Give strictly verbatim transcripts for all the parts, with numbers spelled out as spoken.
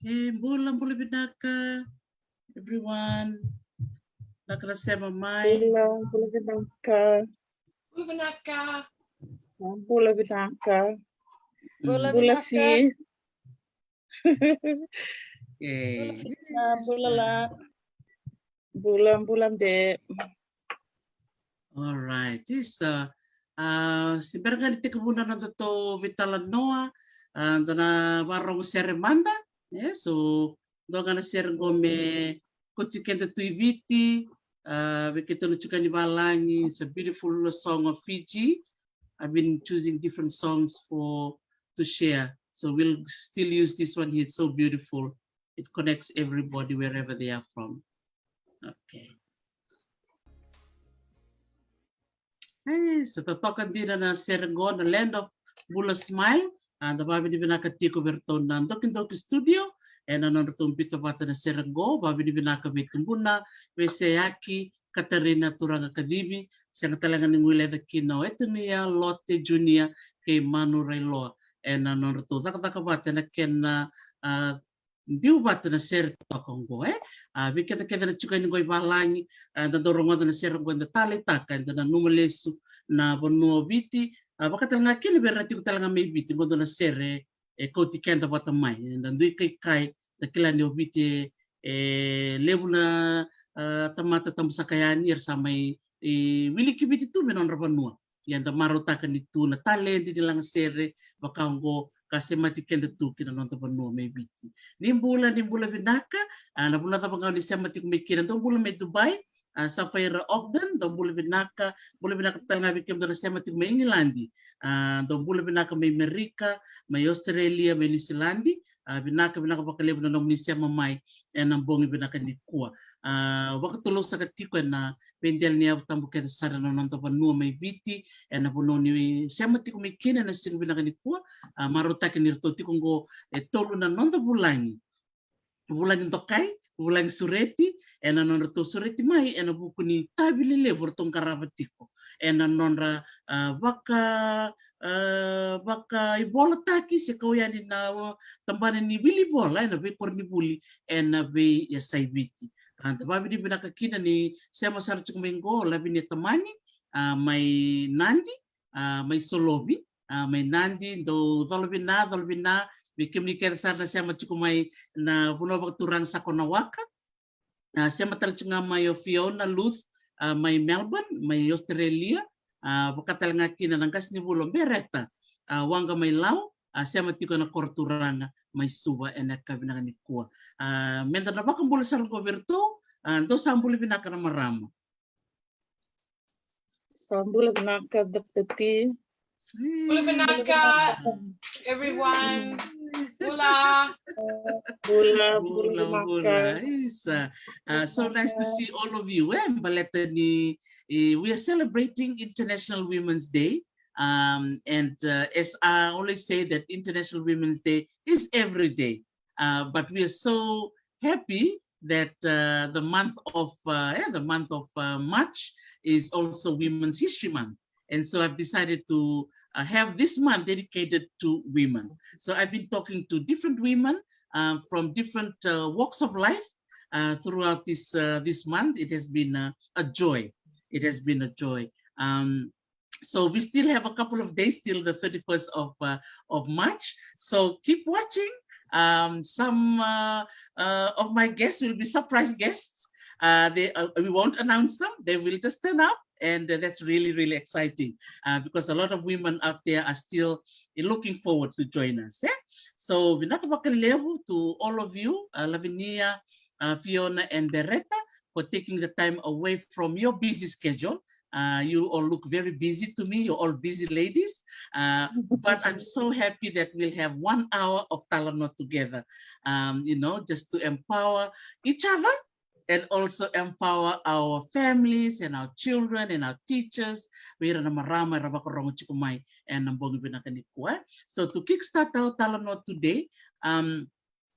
E bula, bula vinaka everyone. Vinaka na sema mai. Bula, bula vinaka. Bula vinaka. Sa bula vinaka. Bula vinaka. Bula fi. E bula la. Bula, bula be. Alright, isa. A, se bera ga ni tekivuna na nodatou veitalanoa, a, da na vakarorogo sere mada. E, so dua ga na sere qo me kauti keda tu i Viti. A, vei keitou na tiko yani valagi, it's a beautiful song of Fiji. I've been choosing different songs for to share. So we'll still use this one here. It's so beautiful. It connects everybody wherever they are from. Okay. E, sa totoka dina na sere qo na Land of Bula Smile. A, da vavinavinaka tiko vei ratou na Dokidoki Studio ena nodratou biuta vata na sere qo. Vavinavinaka vei Tubuna, vei Seyaki, Katarina, Turaga Kacivi, sega tale ga ni guileca kina o Etonia, Lote Junior kei Manu Railoa ena nodratou cakacaka vata ena kena, a, biu vata na sere toka oqo, e. A, vei keda kece na tiko yani qo i valagi, a, da dau rogoca na sere qo, eda taleitaka eda nanuma lesu na vanua o Viti, a, vaka tale ga kina vei ira na tiko tale ga mai Viti, qo dua na sere e kauti keda vata mai, eda dui kaikai, da kila ni o Viti e, e levu na, a, tamata tabu saka yani era sa mai, e, wiliki Viti tu me nodra vanua. Ia da marautaka ni tu na taledi ni lagasere vaka oqo ka semati keda tu ki na noda vanua mai Viti. Ni bula, ni bula vinaka. A, na vanua cava ga o ni sema tiko mai kina, dou bula mai Dubai, a, Safaira Ogden, dou bula vinaka. Bula vinaka tale ga vei kemudou na sema tiko mai Igiladi. A, dou bula vinaka mai Merika, mai Australia, mai Niusiladi. A, vinaka, vinaka vakalevu na nomuni sema mai ena bogi vinaka nikua. A, vakatulou saka tiko ena veidela ni yavu tabu kece sara na noda vanua mai Viti, ena vanua ni sema tiko mai kina ena siga vinaka nikua. A, marautaki ni ratou tiko oqo e tolu na noda vulagi, vulagi dokai, vulagi sureti, ena nodratou sureti mai ena vuku ni itavi lelevu ratou qarava tiko ena nodra, a, vaka, a, vakaivolataki se kau yani na, a, tabana ni wilivola ena veikoronivuli ena veiyasai Viti. A, da vavinavinaka kina ni sema sara tiko mai qo Lavinia Tamani, a, mai Nadi, a, mai Solovi, a, mai Nadi, dou cola vina, cola vina, vei kemuni kece sara na sema tiko mai na vanua vakaturaga Sakonawaka. A, sema tale tiko ga mai o Fiona Luth, a, mai Melbourne, mai Australia, a, vaka tale ga kina na qasenivuli o Bereta, a, Waqa mai Lau, a, sema tiko ena koro turaga mai Suva ena yakavi vinaka nikua. A, meda na vakabula sara qo vei iratou, a, dou sa bula vinaka na marama. Sa bula vinaka, Doctor T. Bula vinaka, everyone. Bula. Bula, bula, bula vinaka. Isa. Uh, so nice to see all of you. Eh? Baleta ni, eh, we are celebrating International Women's Day. Um, and, uh, as I always say that International Women's Day is every day. Uh, but we are so happy that, uh, the month of, uh, yeah, the month of, uh, March is also Women's History Month. And so I've decided to, uh, have this month dedicated to women. So I've been talking to different women, uh, from different, uh, walks of life, uh, throughout this, uh, this month. It has been, uh, a joy. It has been a joy. Um, so we still have a couple of days till the thirty-first of, uh, of March. So keep watching. Um, some, uh, uh, of my guests will be surprise guests. Uh, they, uh, we won't announce them. They will just turn up. And, uh, that's really, really exciting, uh, because a lot of women out there are still, uh, looking forward to join us. Eh? So, vinaka vakalevu to all of you, uh, Lavinia, uh, Fiona, and Beretta, for taking the time away from your busy schedule. Uh, you all look very busy to me. You're all busy ladies. Uh, but I'm so happy that we'll have one hour of Talanoa together. Um, you know, just to empower each other and also empower our families and our children and our teachers. Vei ira na marama era vakarogo tiko mai ena bogi vinaka nikua. So to kickstart our Talanoa today, um,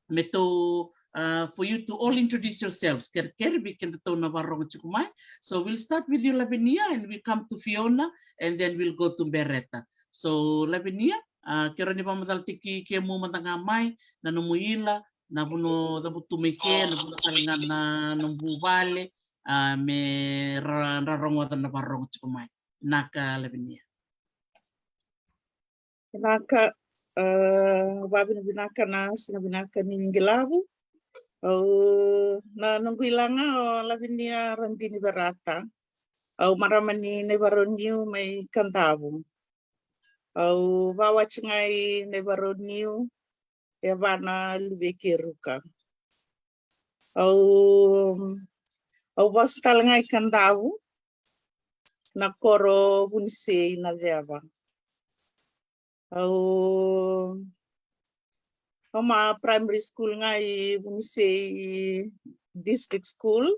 me tou, uh, for you to all introduce yourselves. Kerekere vei kedatou na vakarorogo tiko mai. So we'll start with you, Lavinia, and we come to Fiona, and then we'll go to Beretta. So Lavinia, uh, ke rawa ni vakamacalataki kemu mada ga mai, na nomu ila, Na vanua o cavutu mai ke, na vanua tale ga na nomu vuvale, a, me ra, ra rogoca na vakarorogo tiko mai. Vinaka Lavinia. Vinaka, a, vavinavinaka na siga vinaka ni Gilavu. Au, na noqu ilaga o Lavinia Radini Verata. Au marama ni Naivaroniu mai Kadavu. Au vawati ga i Naivaroniu, e va na luvei Keruka. Au, au vasu tale ga i Kadavu, na koro Vunisei na ceva. Au, au ma primary school ga i Vunisei District School,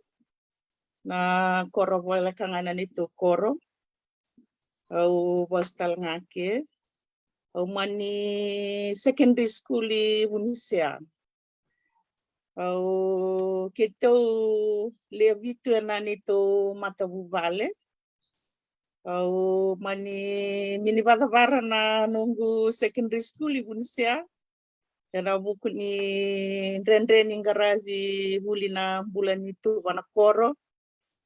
na koro voleka ga na neitou koro. Au vasu tale ga ke. Au mani secondary school i Vunisea. Au keitou lewe vitu ena neitou matavuvale. Au mani mini vacavara na noqu secondary school i Vunisea. Ena vuku ni dredre ni qaravi vuli na bula ni tuva na koro.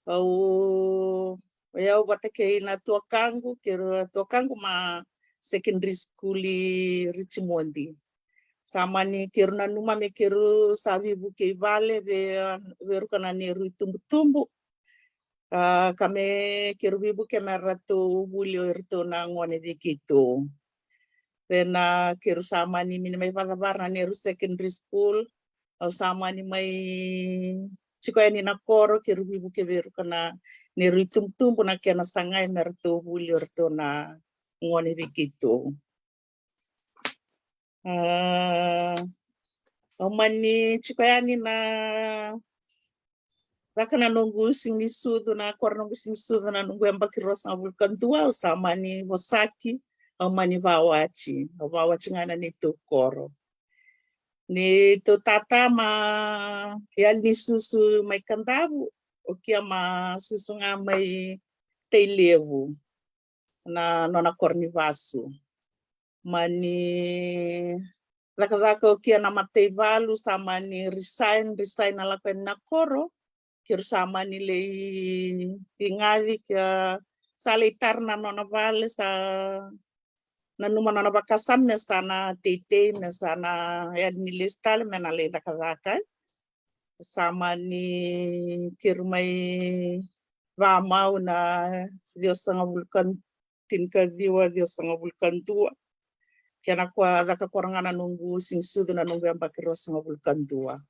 Au, o yau vata kei na tuakaqu, keru tuakaqu ma secondary school i Richmond. Sa mani keru nanuma me keru sa veivuke i vale vei, vei ruka na neru itubutubu. A, ka me keru veivuke me ratou vuli o iratou na gone vei keitou. Then, a, keru sa mani mini mai vacavara na neru secondary school. Au sa mani mai tiko yani na koro, keru veivuke vei ruka na neru itubutubu na kena sagai me ratou vuli o ratou na gone vei keitou. A, au mani tiko yani na caka na noqu siga ni sucu, na koro noqu siga ni sucu na noqu yabaki ruasagavulu ka dua, au sa mani vosaki, au mani vawati, au vawati ga na neitou koro. Neitou tata ma yali ni susu mai Kadavu, o kia ma susu ga mai Tailevu, na nona koro ni vasu. Mani cakacaka o kia na mataivalu, sa mani resign, resign na lako yani na koro. Keru sa mani lei vigaci, ke sa lei tara na nona vale, sa nanuma nona vakasama me sa na teitei, me sa na yali ni lesu tale me na lei cakacaka. Sa mani keru mai vamau na ciwasagavulu ka, tinikaciwa ciwasagavulu ka dua. Kena kua caka koro ga na noqu siga ni sucu na noqu yabaki ruasagavulu ka dua.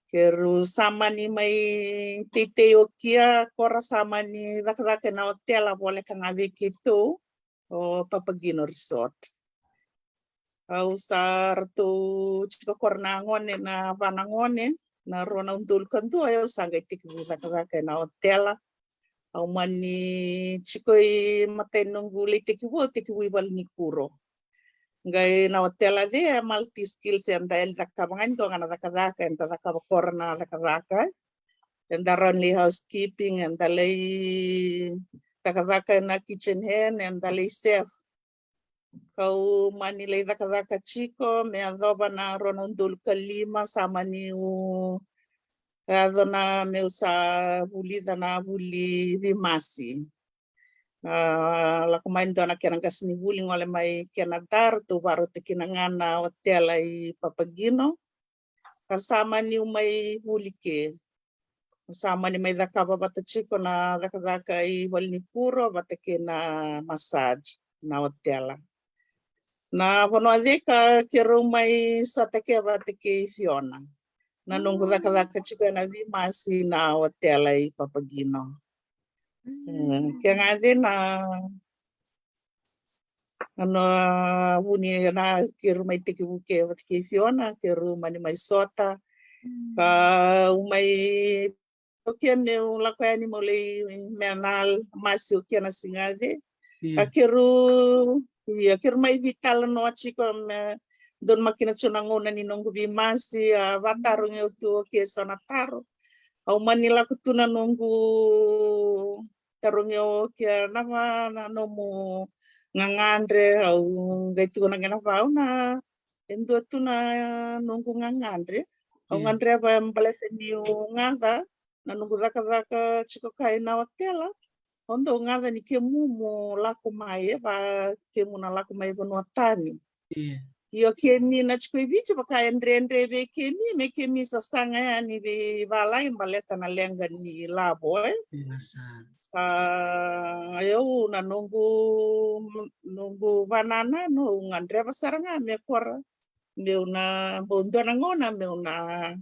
Keru sa mani mai teitei o kia, koro sa mani cakacaka ena otela voleka ga vei keitou, o Papagino Resort. Au sa ratou tiko koro na gone, na va na gone, na rua na udolu ka dua, au sa qai tekivu cakacaka ena otela. Au mani tiko i matai noqu lei tekivu, au tekivu i valenikuro. Qai na otela ce e multi skills, eda yali cakava ga ni dua ga na cakacaka, eda cakava koro na cakacaka. Eda rawa ni lei housekeeping, eda lei cakacaka ena kitchen hand, eda lei chef. Kau mani lei cakacaka tiko me yacova na rua na udolu ka lima, sa mani u yaco na meu sa vulica na vuli veimasi. A, lako mai dua na kena qasenivuli gole mai Kenada, ratou varautaka kina ga na otela i Papagino. Ka sa mani u mai vuli ke. Sa mani mai cakava vata tiko na cakacaka i valenikuro vata kei na massage na otela. Na vanua cei ka keirau mai sota ke vata kei Fiona. Na noqu cakacaka tiko ena veimasi na otela i Papagino. Mm. E, ke ga cei na, na, na vuni na keirau mai tekivu ke vata kei Fiona, keirau mani mai sota. Mm. Ka u mai, o ke meu lako yani meu lei me na masi o ke na siga cei. Ia. Ka keirau, ia, keirau mai veitalanoa tiko me donu makina tiko na gauna ni noqu veimasi, a, vatarogi au tu o ke so na taro. Au mani lako tu na noqu tarogi au o ke na va na nomu gagadre, au qai tukuna kina vau na e dua tu na noqu gagadre. Au gadreva baleta niu gaca na noqu cakacaka tiko kai na otela. Au dau gaca ni kemu mo lako mai, e va kemu na lako mai vanua tani. Io, kemi na tiko i Viti vaka e dredre vei kemi, me kemi sasaga yani vei valagi baleta na leqa ni lavo, e. Sa au na noqu, noqu vanananu, au gadreva sara ga me kora meu na bau dua na gauna meu na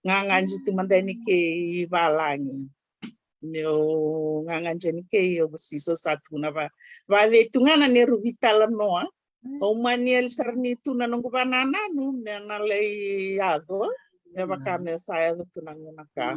gagadi tu mada yani kei valagi. Meu gagadi yani kei overseas, au sa tukuna va, vacei tu ga na neru veitalanoa. Au mani yali sara ni tu na noqu vanananu me na lai yaco me vaka me sa yaco tu na gauna ka.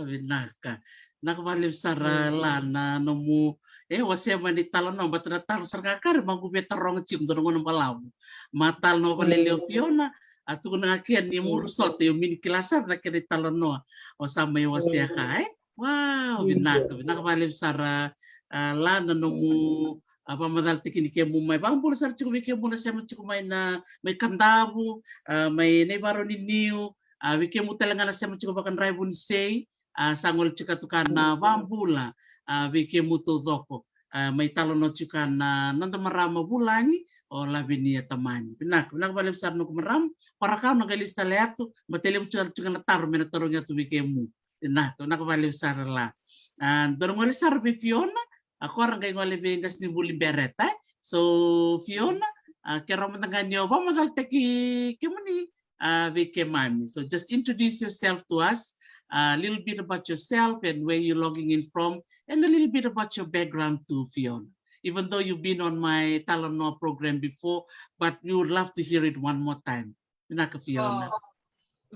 Vinaka. Vinaka vakalevu sara la na nomu, e, wasea mai na italanoa, baleta na taro sara ga ka ra maqu via taroga tiko dua na gauna balavu. Ma talanoa vakalevu o Fiona, a tukuna ga kea ni muru sota, io, mini kila sara na kena italanoa o sa mai wasea ka, e. Wow, vinaka, vinaka vakalevu sara, a, la na nomu, a, vakamacalataki ni kemu mai. Vakabula sara tiko vei kemu na sema tiko mai na, mai Kadavu, a, mai Naivaroniniu, a, vei kemu tale ga na sema tiko vakadraivu ni sei, a, sa gole tiko tu ka na vakabula, a, vei kemu taucoko, a, mai talanoa tiko ka na noda marama vulagi o Lavinia Tamani. Vinaka, vinaka vakalevu sara noqu marama. Kora ka na qai lesu tale yatu, baleta levu tiko na taro me na tarogi yatu vei kemu. Vinaka, vinaka vakalevu sara la. A, dua na gole sara vei Fiona, a, kora qai gole vei qasenivuli Bereta, e. So Fiona, a, kerea mada ga ni o vakamacalataki kemuni, a, vei keimami. So just introduce yourself to us, a little bit about yourself and where you're logging in from, and a little bit about your background too, Fiona. Even though you've been on my talanoa program before, but we would love to hear it one more time. Vinaka Fiona. Oh,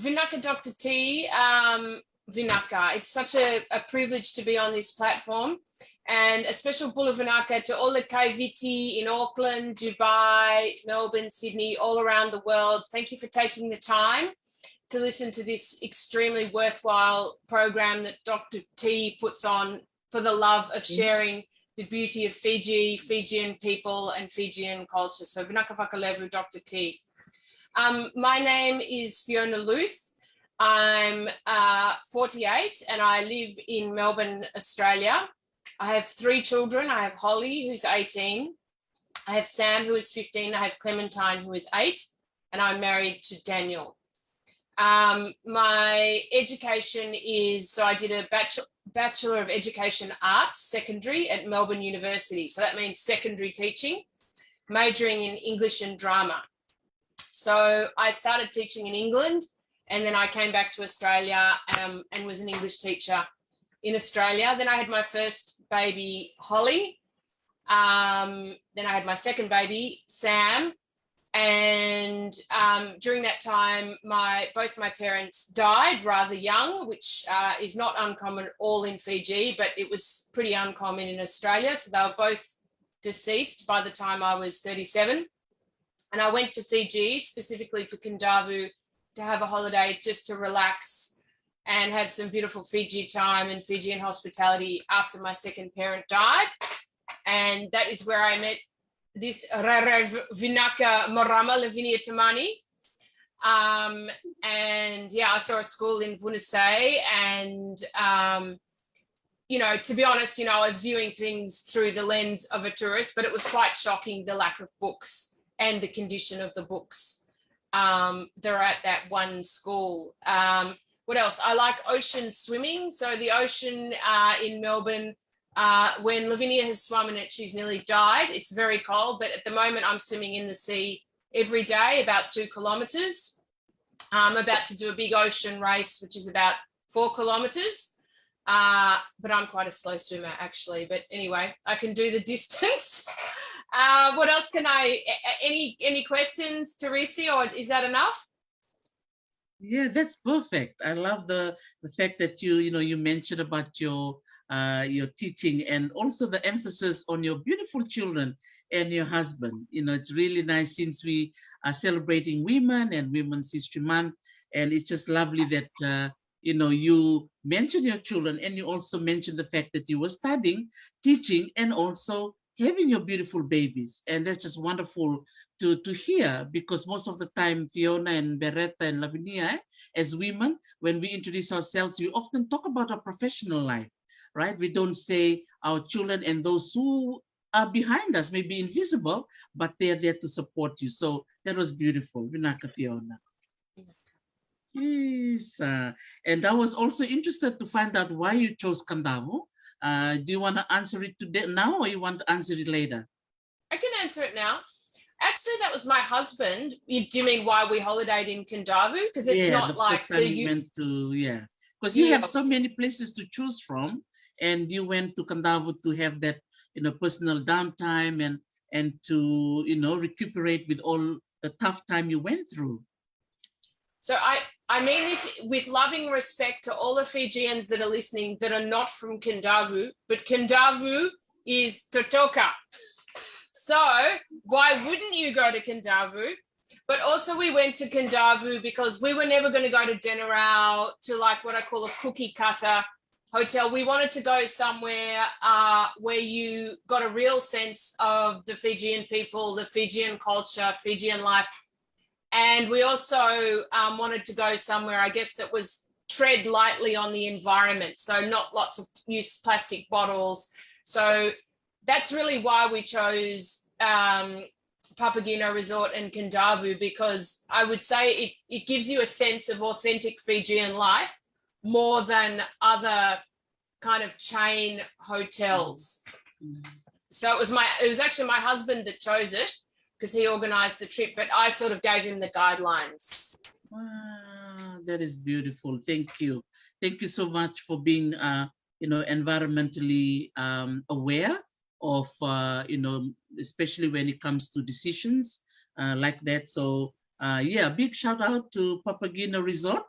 vinaka Doctor T. Um, vinaka. It's such a, a privilege to be on this platform. And a special bula vinaka to all the kai Viti in Auckland, Dubai, Melbourne, Sydney, all around the world. Thank you for taking the time to listen to this extremely worthwhile program that Doctor T puts on for the love of sharing the beauty of Fiji, Fijian people and Fijian culture. So vinaka vakalevu, Doctor T. Um, my name is Fiona Luth. I'm, uh, forty-eight and I live in Melbourne, Australia. I have three children. I have Holly, who's eighteen. I have Sam, who is fifteen. I have Clementine, who is eight. And I'm married to Daniel. Um, my education is, so I did a bachelor, Bachelor of Education Arts secondary at Melbourne University. So that means secondary teaching, majoring in English and drama. So I started teaching in England, and then I came back to Australia, um, and was an English teacher in Australia. Then I had my first baby, Holly. Um, then I had my second baby, Sam. And, um, during that time, my, both my parents died rather young, which, uh, is not uncommon at all in Fiji, but it was pretty uncommon in Australia. So they were both deceased by the time I was thirty-seven. And I went to Fiji, specifically to Kadavu, to have a holiday, just to relax and have some beautiful Fiji time and Fijian hospitality after my second parent died. And that is where I met this rairai vinaka marama, Lavinia Tamani. Um, and yeah, I saw a school in Vunusei, and, um, you know, to be honest, you know, I was viewing things through the lens of a tourist, but it was quite shocking, the lack of books and the condition of the books, um, that are at that one school. Um, what else? I like ocean swimming. So the ocean, uh, in Melbourne, uh, when Lavinia has swum in it, she's nearly died. It's very cold, but at the moment I'm swimming in the sea every day, about two kilometres. I'm about to do a big ocean race, which is about four kilometres. Uh, but I'm quite a slow swimmer, actually. But anyway, I can do the distance. Uh, what else can I, a-, a-, any, any questions, Teresi, or is that enough? Yeah, that's perfect. I love the, the fact that you, you know, you mentioned about your, uh, your teaching and also the emphasis on your beautiful children and your husband. You know, it's really nice since we are celebrating women and Women's History Month, and it's just lovely that, uh, you know, you mentioned your children and you also mentioned the fact that you were studying, teaching, and also having your beautiful babies, and that's just wonderful to to hear, because most of the time, Fiona and Beretta and Lavinia, eh, as women, when we introduce ourselves, we often talk about our professional life, right? We don't say our children and those who are behind us, maybe invisible, but they are there to support you. So that was beautiful. Vinaka, Fiona. Yes, uh, and I was also interested to find out why you chose Kadavu. Uh, do you want to answer it today now, or you want to answer it later? I can answer it now. Actually, that was my husband. You, do you mean why we holidayed in Kadavu? Because it's Yeah, not the like first the time you u- went to, yeah, because you Yeah. have so many places to choose from, and you went to Kadavu to have that, you know, personal downtime and and to, you know, recuperate with all the tough time you went through. So I, I mean this with loving respect to all the Fijians that are listening that are not from Kadavu, but Kadavu is Totoka. So why wouldn't you go to Kadavu? But also we went to Kadavu because we were never going to go to Denarau, to, like, what I call a cookie cutter hotel. We wanted to go somewhere, uh, where you got a real sense of the Fijian people, the Fijian culture, Fijian life. And we also, um, wanted to go somewhere, I guess, that was tread lightly on the environment. So not lots of use plastic bottles. So that's really why we chose, um, Papageno Resort and Kadavu, because I would say it, it gives you a sense of authentic Fijian life more than other kind of chain hotels. Mm. So it was my, it was actually my husband that chose it because he organised the trip, but I sort of gave him the guidelines. Wow, that is beautiful. Thank you. Thank you so much for being, uh, you know, environmentally, um, aware of, uh, you know, especially when it comes to decisions, uh, like that. So, uh, yeah, big shout out to Papageno Resort,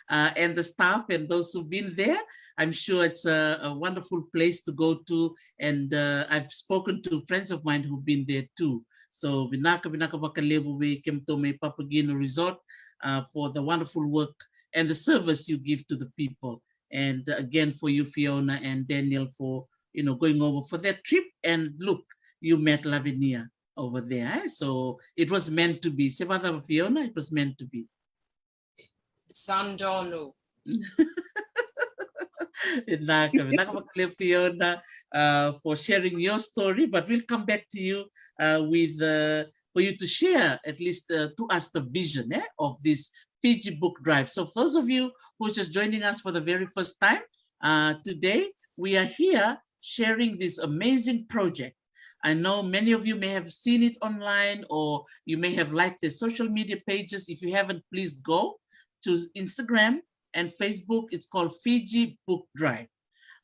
uh, and the staff and those who've been there. I'm sure it's a, a wonderful place to go to. And, uh, I've spoken to friends of mine who've been there too. So, vinaka, vinaka vakalevu vei kemudou mai Papageno Resort, uh, for the wonderful work and the service you give to the people. And again, for you, Fiona and Daniel, for, you know, going over for that trip. And look, you met Lavinia over there, eh? So it was meant to be. Se vacava, Fiona, it was meant to be. Sa donu. Vinaka, vinaka vakalevu, Fiona, uh, for sharing your story, but we'll come back to you, uh, with, uh, for you to share at least, uh, to us the vision, eh, of this Fiji Book Drive. So for those of you who are just joining us for the very first time, uh, today, we are here sharing this amazing project. I know many of you may have seen it online, or you may have liked the social media pages. If you haven't, please go to Instagram and Facebook. It's called Fiji Book Drive.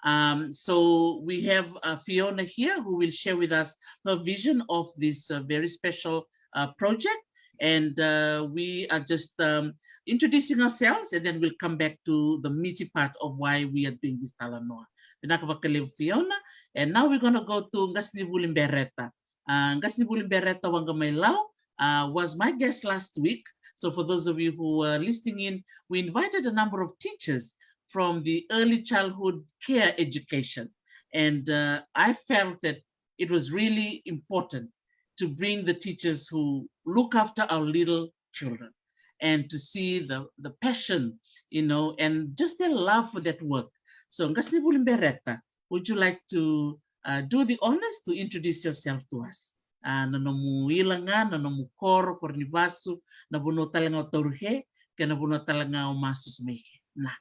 Um, so we have, uh, Fiona here, who will share with us her vision of this, uh, very special, uh, project. And, uh, we are just, um, introducing ourselves, and then we'll come back to the meaty part of why we are doing this talanoa. Vinaka vakalevu, Fiona. And now we're gonna go to Qasenivuli Beretta. Uh, Qasenivuli Beretta Waqamailau, uh, was my guest last week. So for those of you who are listening in, we invited a number of teachers from the early childhood care education. And, uh, I felt that it was really important to bring the teachers who look after our little children and to see the, the passion, you know, and just their love for that work. So, Qasenivuli Beretta, would you like to, uh, do the honors to introduce yourself to us? Uh, na nomu ila ga, na nomu koro, koro ni vasu, na vanua tale ga o tauri ke, kei na vanua tale ga o masusu mai ke. Naka.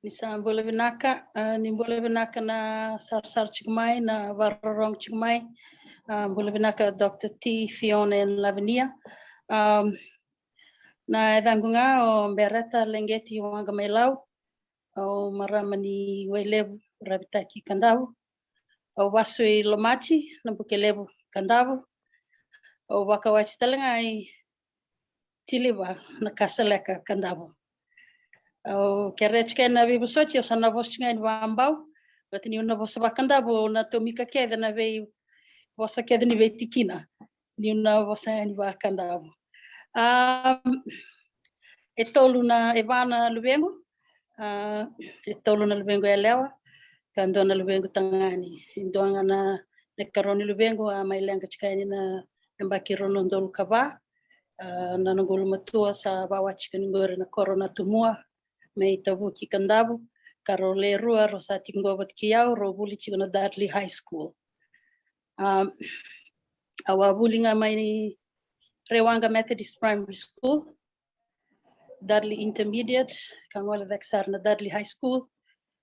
Ni sa bula vinaka, ah, ni bula vinaka na sarasara tiko mai, na vakarorogo tiko mai. Ah, bula vinaka Doctor T, Fiona and Lavinia. Um, na yacaqu ga o Beretta Leqeti Waqamailau. Au marama ni Wailevu, Ravitaki, Kadavu. Au vasu i Lomati, Nabukelevu, Kadavu. Au vakawati tale ga i Tiliva, Nakasaleka, Kadavu. Au kerea tiko na veivosoti, au sa na vosa tiko ga ni vakabau. Baleta niu na vosa vakadavu, au na tomika kece na veivosa kece ni veitikina. Niu na vosa yani vakadavu. Um, e tolu na, e va na luvequ. Ah, e tolu na luvequ yalewa. ka dua na luvequ tagane. E dua ga na, na ikarua ni luvequ a mai leqa tiko yani na yabaki rua na udolu ka va. A, na noqu ulumatua sa vakawati tiko ni qori na koro Natumua mai Tavuki Kadavu, ka rau le rua rau sa tiko qo vata kei au, rau vuli tiko na Dudley High School. A, au a vuli ga mai ni Rewaqa Methodist Primary School, Dudley Intermediate, ka gole cake sara na Dudley High School,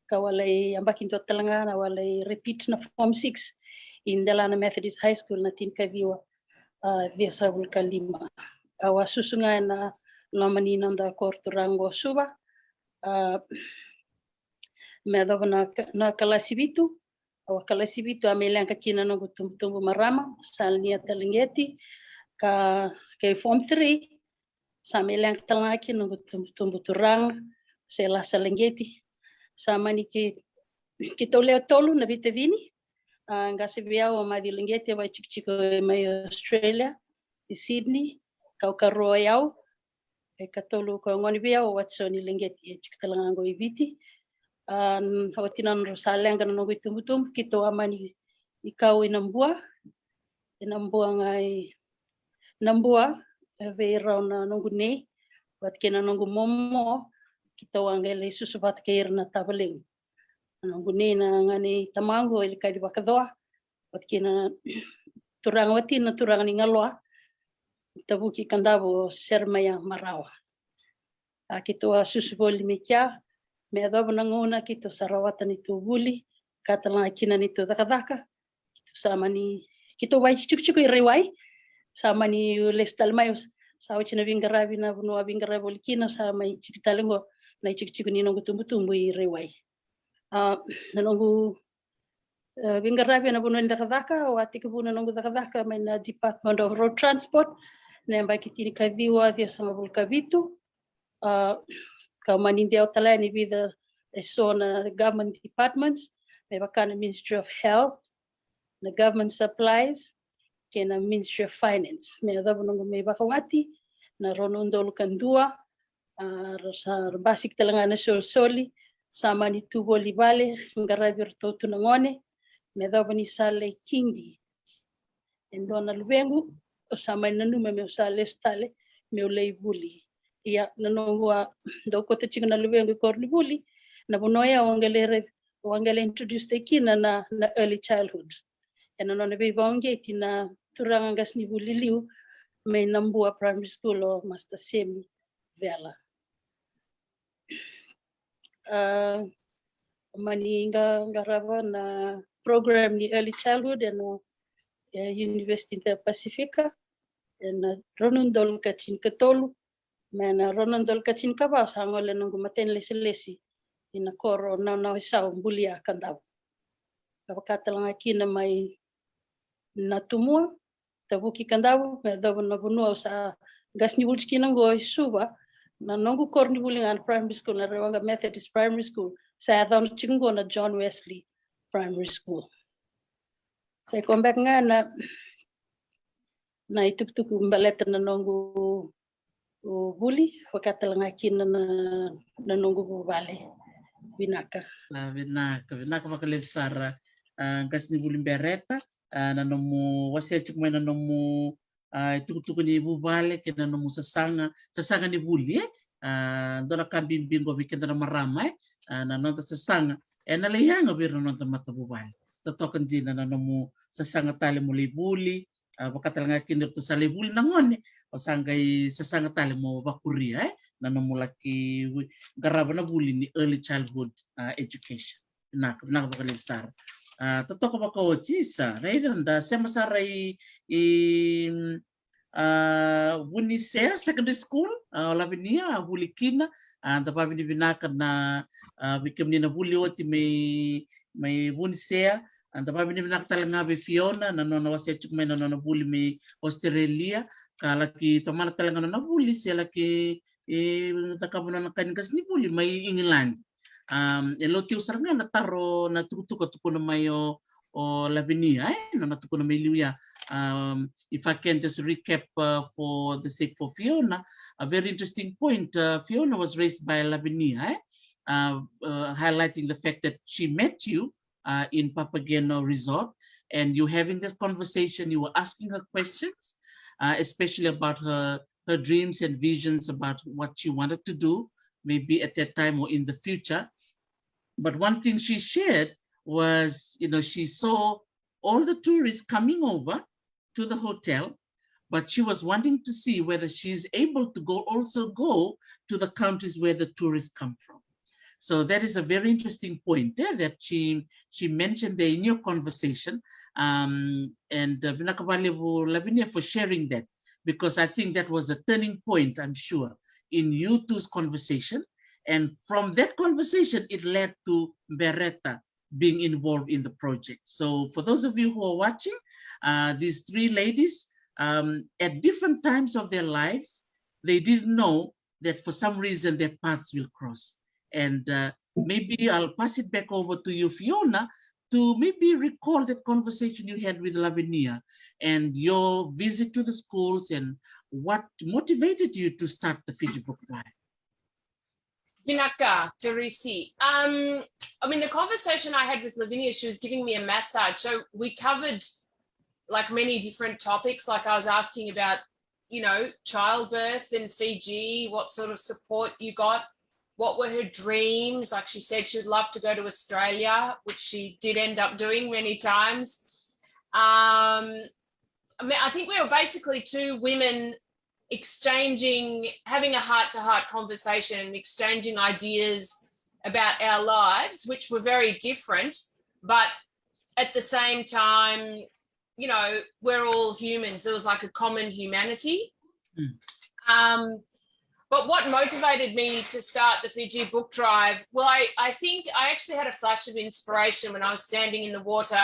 ka au a lai yabaki dua tale ga, na au a lai repeat na Form six i Delana Methodist High School na tinikaciwa, a, ciwasagavulu ka lima. Au a susu ga ena loma ni noda koro turaga qo Suva. A, me yacova na ka-, na kalasi vitu, au a kalasi vitu a mai leqa kina na noqu tubutubu marama, Salnia Talaqeti, ka, kei Form three, sa mai leqa tale ga kina noqu tubutubu turaga, Sela Salaqeti. Sa mani kei, keitou lewe tolu na veitacini. A, qase vei au o Maciu Laqeti, a vakaitikotiko mai Australia, i Sydney, kau karua o yau. E katolu ko gone vei au o Watisoni Laqeti, e tiko tale ga qo i Viti. A, n-, oti na nodrau sa leqa na noqu itubutubu, keitou a mani kau i Nabua, i Nabua ga i Nabua, e vei rau na noqu nei vata kei na noqu momo, keitou a qai lai susu vata kei ira na tavalequ. Na noqu nei na gane i tamaqu o Ilikaci Vakacoa, vata kei na turaga watina, turaga ni Galoa, Tavuki Kadavu, o Seremaia Marawa. A, keitou a susu voli mai kea, me yacova na gauna keitou sa rawata neitou vuli, ka tale ga kina neitou cakacaka. Keitou sa mani, keitou vakaitikotiko i Raiwai, sa mani lesu tale mai, sa oti na veiqaravi, na vanua a veiqaravi voli kina, sa mai tiko tale qo na itikotiko ni noqu tubutubu i Raiwai. A, na noqu, e, veiqaravi ena vanua ni cakacaka, au a tekivu na noqu cakacaka mai na Department of Road Transport na yabaki tinikaciwa ciwasagavulu ka vitu. A, ka mani dau tale yani vica eso na government departments, me vaka na Ministry of Health, na Government Supplies, kei na Ministry of Finance. Me yacova noqu mai vakawati na rua na udolu ka dua, a, ra sa ra basika tale ga na solisoli, sa mani tu voli vale, qaravi iratou tu na gone, me yacova ni sa lai kidi e dua na luvequ, au sa mai nanuma meu sa lesu tale meu lai vuli. Ia, na noqu a dau kauta tiko na luvequ i koronivuli, na vanua ya au qai lai raica, au qai lai introduce-taki kina na, na early childhood. Ena nona veivakauqeti na turaga qasenivuli liu mai Nabua Primary School, o Master Semi Vela. A, mani qa-, qarava na program ni early childhood ena, e, University of the Pacific ena rua na udolu ka tinikatolu. Me na rua na udolu ka tinikava sa gole na noqu matanilesilesi ina koro Naunauisau, Bulia, Kadavu. Ka vaka tale ga kina mai Natumua, Tavuki, Kadavu, me yacova na vanua au sa qasenivuli tiko kina qo i Suva, na noqu koronivuli ga na primary school, na Rewaqau Methodist Primary School, sa yacana tiko qo na John Wesley Primary School. Sa i koya beka ga na, na itukutuku baleta na noqu vuli, vaka tale ga kina na, na noqu vuvale. Vinaka. A, vinaka, vinaka vakalevu sara, a, qasenivuli Bereta, a, na nomu wasea tiko mai na nomu, a, itukutuku ni vuvale kei na nomu sasaga, sasaga ni vuli, e? A, dua na ka bibi qo vei keda na marama, e? A, na noda sasaga ena lai yaga vei ira na noda matavuvale. Totoka dina na nomu sasaga tale mo lai vuli, a, vaka tale ga kina iratou sa lai vuli na gone, o sa qai sasaga tale mo vakuria, e, na nomu laki qarava na vuli ni early childhood, a, education. Vinaka, vinaka vakalevu sara. A, totoka vakaoti, isa, raica da sema sara i, i, a, Vunisea Secondary School, a, o Lavinia a vuli kina, a, da vavinavinaka na, a, vei kemuni na vuli oti mai, mai Vunisea, a, da vavinavinaka tale ga vei Fiona, na nona wasea tiko mai na nona vuli mai Australia, ka laki tomana tale ga na nona vuli, se laki, e, cakava na nona ka ni qasenivuli mai England. Um, e lotiau sara ga na taro, na tukutuku a tukuna mai o, o Lavinia, e, na nona tukuna mai liu ya. Um, if I can just recap, uh, for the sake for Fiona, a very interesting point, uh, Fiona, was raised by Lavinia, e? Uh, uh, highlighting the fact that she met you uh, in Papageno Resort, and you having this conversation, you were asking her questions, uh, especially about her her dreams and visions about what she wanted to do, maybe at that time or in the future. But one thing she shared was, you know, she saw all the tourists coming over to the hotel, but she was wanting to see whether she's able to go also go to the countries where the tourists come from. So that is a very interesting point, eh, that she she mentioned there in your conversation. Um, and uh, vinaka vakalevu Lavinia for sharing that, because I think that was a turning point, I'm sure, in you two's conversation. And from that conversation, it led to Beretta being involved in the project. So for those of you who are watching, uh, these three ladies, um, at different times of their lives, they didn't know that for some reason their paths will cross. And uh, maybe I'll pass it back over to you, Fiona, to maybe recall that conversation you had with Lavinia and your visit to the schools and what motivated you to start the Fiji Book Drive. Vinaka, Teresi. Um, I mean, the conversation I had with Lavinia, she was giving me a massage. So we covered like many different topics. Like I was asking about, you know, childbirth in Fiji, what sort of support you got, what were her dreams. Like she said, she would love to go to Australia, which she did end up doing many times. Um, I mean, I think we were basically two women exchanging, having a heart to heart conversation and exchanging ideas about our lives, which were very different, but at the same time, you know, we're all humans. There was like a common humanity. Mm. Um, but what motivated me to start the Fiji Book Drive? Well, I, I think I actually had a flash of inspiration when I was standing in the water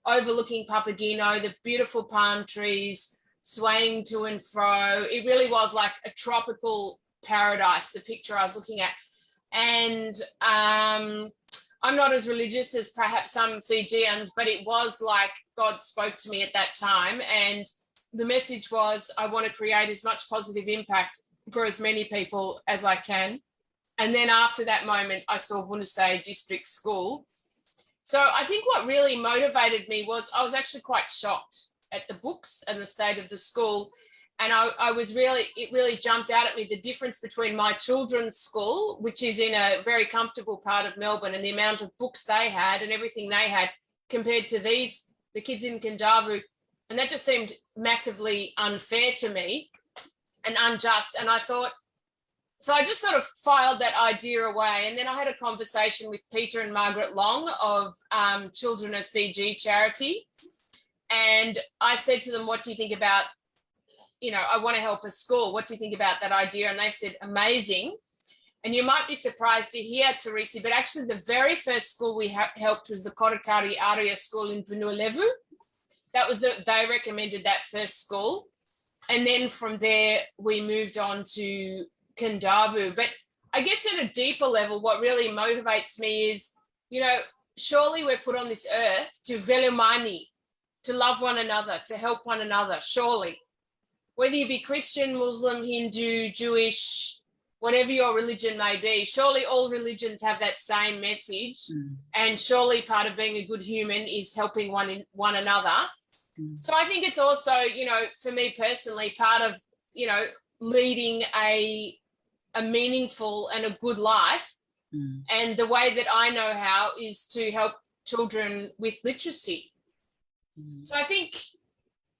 overlooking Papageno, the beautiful palm trees swaying to and fro. It really was like a tropical paradise, the picture I was looking at. And um, I'm not as religious as perhaps some Fijians, but it was like God spoke to me at that time. And the message was, I want to create as much positive impact for as many people as I can. And then after that moment, I saw Vunusei District School. So I think what really motivated me was I was actually quite shocked at the books and the state of the school. And I, I was really, it really jumped out at me, the difference between my children's school, which is in a very comfortable part of Melbourne, and the amount of books they had and everything they had compared to these, the kids in Kadavu. And that just seemed massively unfair to me and unjust. And I thought, so I just sort of filed that idea away. And then I had a conversation with Peter and Margaret Long of um, Children of Fiji charity. And I said to them, "What do you think about, you know, I want to help a school. What do you think about that idea?" And they said, "Amazing." And you might be surprised to hear, Teresi, but actually the very first school we ha- helped was the Koratari Aria School in Vanua Levu. That was the, they recommended that first school. And then from there, we moved on to Kadavu. But I guess at a deeper level, what really motivates me is, you know, surely we're put on this earth to velemani, to love one another, to help one another, surely. Whether you be Christian, Muslim, Hindu, Jewish, whatever your religion may be, surely all religions have that same message. Mm. And surely part of being a good human is helping one in, one another. Mm. So I think it's also, you know, for me personally, part of, you know, leading a a meaningful and a good life. Mm. And the way that I know how is to help children with literacy. Mm. So I think,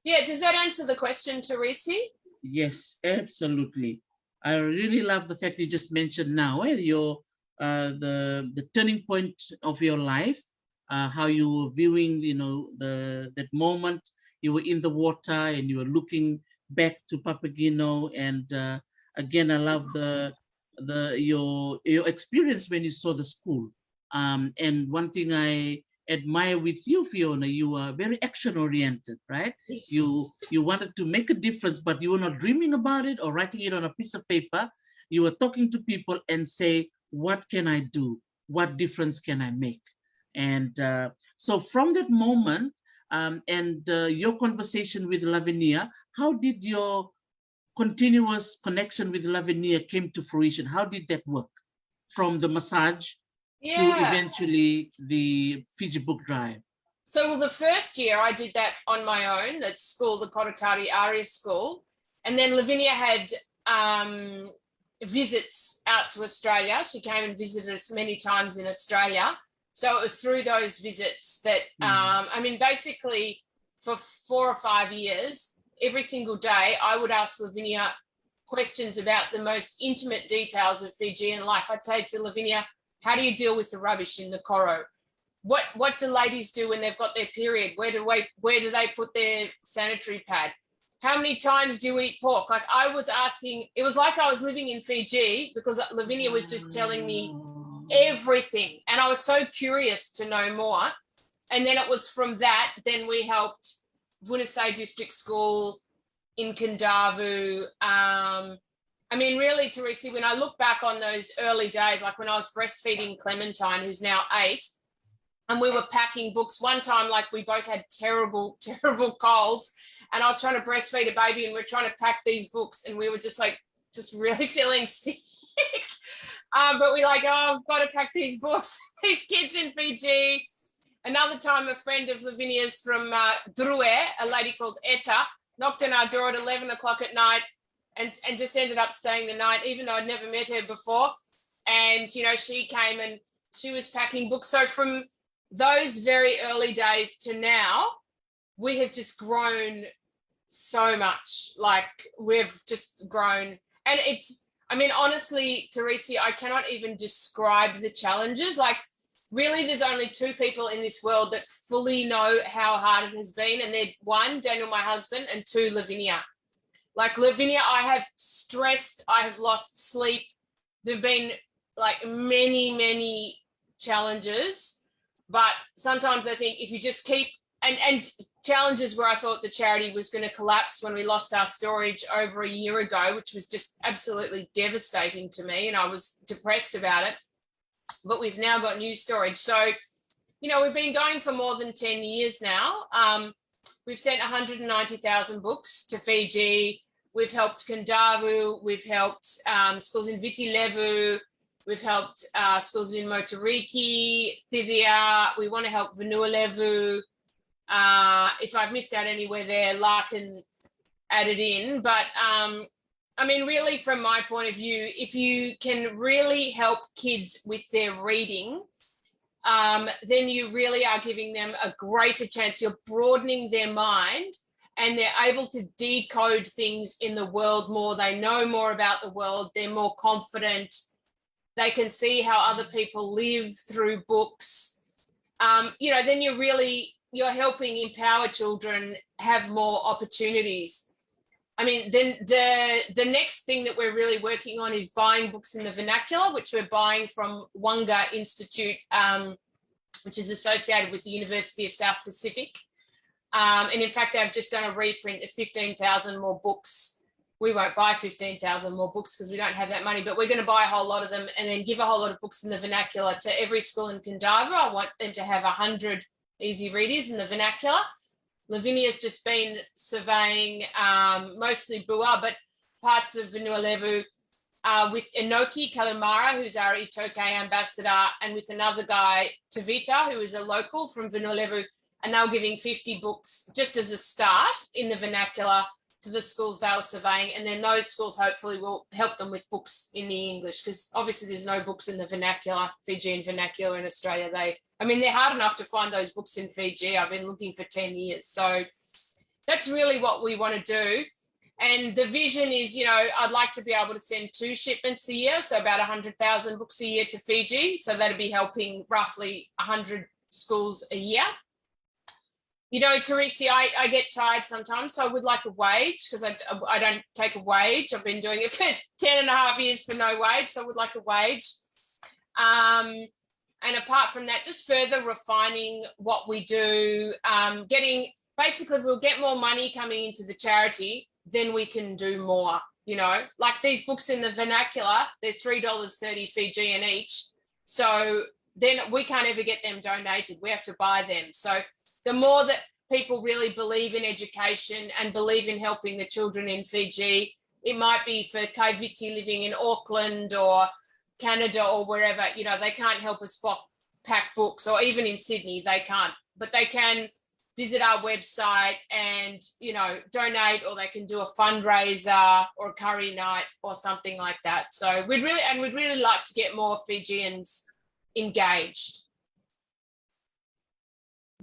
yeah, does that answer the question, Teresi? Yes, absolutely. I really love the fact you just mentioned now, eh, your uh, the the turning point of your life, uh, how you were viewing, you know, the that moment you were in the water and you were looking back to Papageno, and uh, again, I love the the your your experience when you saw the school. Um, and one thing I admire with you, Fiona, you are very action oriented, right? Yes. You you wanted to make a difference, but you were not dreaming about it or writing it on a piece of paper. You were talking to people and say, "What can I do? What difference can I make?" And uh, so from that moment, um, and uh, your conversation with Lavinia, how did your continuous connection with Lavinia came to fruition? How did that work? From the massage Yeah. Eventually the Fiji Book Drive. So, well, the first year I did that on my own at school, the Korotari Aria School. And then Lavinia had um, visits out to Australia. She came and visited us many times in Australia. So it was through those visits that, um, I mean, basically for four or five years, every single day, I would ask Lavinia questions about the most intimate details of Fijian life. I'd say to Lavinia, "How do you deal with the rubbish in the koro? What what do ladies do when they've got their period? Where do we, where do they put their sanitary pad? How many times do you eat pork?" Like, I was asking, it was like I was living in Fiji because Lavinia was just telling me everything, and I was so curious to know more. And then it was from that, then we helped Vunusei District School in Kadavu. Um, I mean, really, Teresi, when I look back on those early days, like when I was breastfeeding Clementine, who's now eight, and we were packing books. One time, like, we both had terrible, terrible colds, and I was trying to breastfeed a baby, and we are trying to pack these books, and we were just like, just really feeling sick. Um, but we like, "Oh, I've got to pack these books." These kids in Fiji. Another time, a friend of Lavinia's from uh, Drue, a lady called Etta, knocked on our door at eleven o'clock at night and, and just ended up staying the night, even though I'd never met her before. And, you know, she came and she was packing books. So from those very early days to now, we have just grown so much. Like, we've just grown. And it's, I mean, honestly, Teresi, I cannot even describe the challenges. Like, really, there's only two people in this world that fully know how hard it has been. And they're, one, Daniel, my husband, and two, Lavinia. Like, Lavinia, I have stressed, I have lost sleep. There've been, like, many, many challenges. But sometimes I think if you just keep, and, and challenges where I thought the charity was gonna collapse when we lost our storage over a year ago, which was just absolutely devastating to me, and I was depressed about it. But we've now got new storage. So, you know, we've been going for more than ten years now. Um, we've sent a hundred and ninety thousand books to Fiji. We've helped Kadavu. We've helped um, schools in Viti Levu. We've helped uh, schools in Moturiki, Thithia. We want to help Vanua Levu. Uh, if I've missed out anywhere there, Larkin added in. But um, I mean, really, from my point of view, if you can really help kids with their reading, um, then you really are giving them a greater chance. You're broadening their mind, and they're able to decode things in the world more. They know more about the world. They're more confident. They can see how other people live through books. Um, you know, then you're really, you're helping empower children have more opportunities. I mean, then the the next thing that we're really working on is buying books in the vernacular, which we're buying from Wanga Institute, um, which is associated with the University of South Pacific. Um, and in fact, they've just done a reprint of fifteen thousand more books. We won't buy fifteen thousand more books because we don't have that money, but we're going to buy a whole lot of them and then give a whole lot of books in the vernacular to every school in Kadavu. I want them to have a hundred easy readers in the vernacular. Lavinia's just been surveying um, mostly Bu'a, but parts of Vanua Levu uh, with Inoki Kalumara, who's our iTaukei ambassador, and with another guy, Tavita, who is a local from Vanua Levu, and they were giving fifty books just as a start in the vernacular to the schools they were surveying, and then those schools hopefully will help them with books in the English, because obviously there's no books in the vernacular, Fijian vernacular in Australia. They, I mean, they're hard enough to find those books in Fiji. I've been looking for ten years. So that's really what we want to do. And the vision is, you know, I'd like to be able to send two shipments a year, so about a hundred thousand books a year to Fiji. So that'd be helping roughly a hundred schools a year. You know, Teresi, I, I get tired sometimes, so I would like a wage, because I, I don't take a wage. I've been doing it for ten and a half years for no wage, so I would like a wage. Um, and apart from that, just further refining what we do, um, getting, basically, if we'll get more money coming into the charity, then we can do more, you know? Like, these books in the vernacular, they're three dollars thirty Fijian each. So then we can't ever get them donated. We have to buy them. So the more that people really believe in education and believe in helping the children in Fiji, it might be for Kaiviti living in Auckland or Canada or wherever, you know, they can't help us pack books, or even in Sydney, they can't, but they can visit our website and, you know, donate, or they can do a fundraiser or a curry night or something like that. So we'd really, and we'd really like to get more Fijians engaged.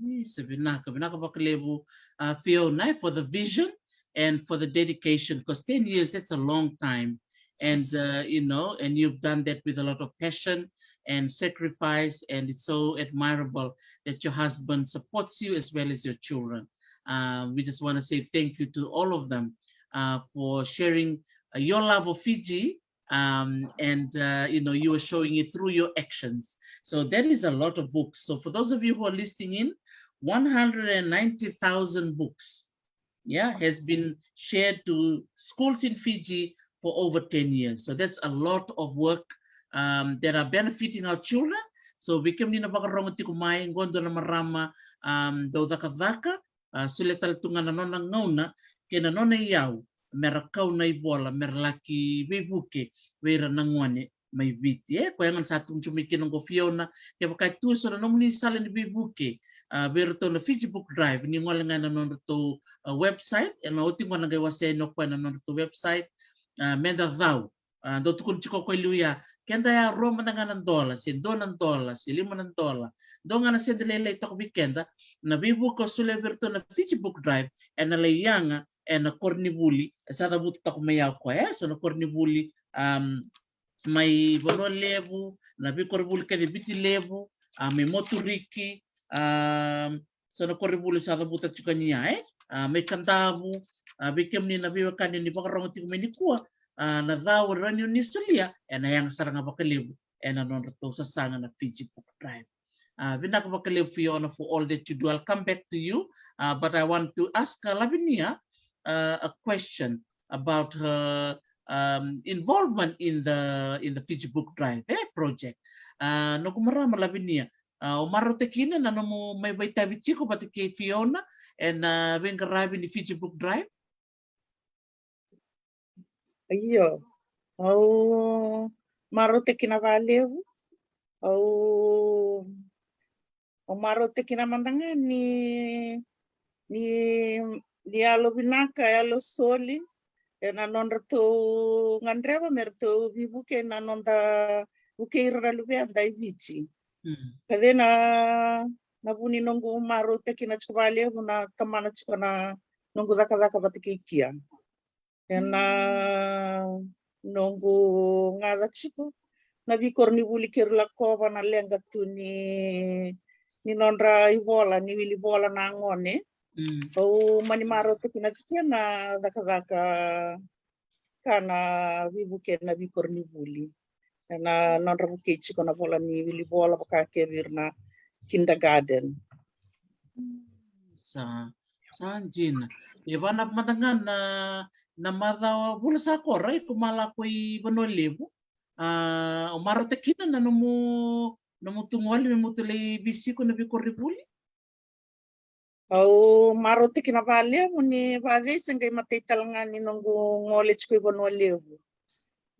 Yes, vinaka, vinaka vakalevu, uh, Fiona, for the vision and for the dedication, because ten years, that's a long time. And, uh, you know, and you've done that with a lot of passion and sacrifice, and it's so admirable that your husband supports you as well as your children. Uh, we just want to say thank you to all of them, uh, for sharing, uh, your love of Fiji, um, and, uh, you know, you are showing it through your actions. So that is a lot of books. So for those of you who are listening in, one hundred and ninety thousand books, yeah, has been shared to schools in Fiji for over ten years. So that's a lot of work, um, that are benefiting our children. So vei kemuni na vakarorogo tiko mai, qo dua na marama, um, dau cakacaka, a, solia tale tu ga na nona gauna kei na nona iyau me ra kau na ivola me ra laki veivuke vei ira na gone mai Viti. E koya ga na sa tukuni tiko mai kina qo, Fiona, kevaka e tu e so na nomuni sala ni veivuke, a, vei iratou na Fiji Book Drive, ni gole ga ena nodratou, a, website, ena oti qo na qai wasea yani o koya na nodratou website, a, me da cau. A, dau tukuni tiko o koya e liu ya, keda ya rua mada ga na dola, se dua na dola, se lima na dola, dua ga na sede lailai toka vei keda, na veivuke o solia vei iratou na Fiji Book Drive ena lai yaga ena koronivuli e sa cavuta toka mai ya o koya, e so na koronivuli, um, mai Vanua Levu, na veikoronivuli kece e Viti Levu, a, mai Moturiki, a, so na koronivuli sa cavuta tiko yani ya, e, a, mai Kadavu, a, vei kemuni na veiwekani ni vakarorogo tiko mai nikua, a, na cau e rawa ni o ni solia ena yaga sara ga vakalevu ena nodratou sasaga na Fiji Book Drive. A, vinaka vakalevu, Fiona, for all that you do. I'll come back to you, a, but I want to ask, a, Lavinia, a, a question about her, um, involvement in the, in the Fiji Book Drive, e, project. A, noqu marama Lavinia, a, o marautaka kina na nomu mai vakaitavi tiko vata kei Fiona ena, a, veiqaravi ni Fiji Book Drive? Io, au marautaka kina vakalevu. Au, au marautaka kina mada ga ni, ni, ni yalo vinaka, yalo soli ena nodratou gadreva me ratou veivuke na noda vukei ira na luveda e Viti. Mm. Ka cei na, na vu ni noqu marautaka kina tiko vakalevu na tomana tiko na noqu cakacaka vata kei Kia. Ena noqu gaca tiko na veikoronivuli keirau lakova na leqa tu ni, ni nodra ivola, ni wili vola na gone. Mm. Au mani marautaka kina tiko na cakacaka ka na veivuke na veikoronivuli ena nodra vukei tiko na vola ni wili vola vaka kece ira na kindergarten. Sa, sa dina. E vaka mada ga na, na macawa, vula sa kora iko ma lako i Vanua Levu. A, o marautaka kina na nomu, nomu tu gole me mutu lai veisiko na veikoronivuli? Au marautaka kina vakalevu ni vacei se qai matai tale ga ni noqu gole tiko i Vanua Levu.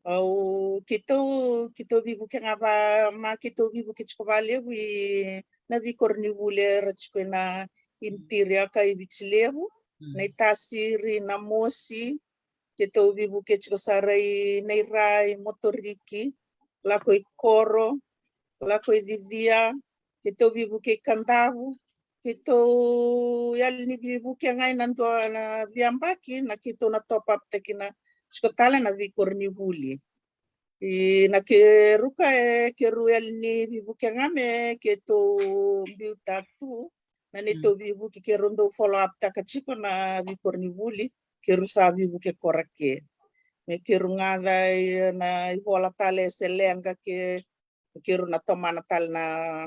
Au, keitou, keitou veivuke ga va, ma keitou veivuke tiko vakalevu i na veikoronivuli era tiko ina interior ka i Viti Levu, mm, na i Tasiri, na Mosi, keitou veivuke tiko sara i Nairai, Moturiki, lako i Koro, lako i Cicia, keitou veivuke i Kadavu, keitou yali ni veivuke ga ina dua na veiyabaki na keitou na top up taki na tiko tale na veikoronivuli. I na keirau ka e keirau yali ni veivuke ga me keitou biuta tu na neitou veivuke, keirau dau follow up taka tiko na veikoronivuli keirau sa veivuke kora ke. Me keirau gaca i na ivola tale se leqa ke keirau na tomana tale na,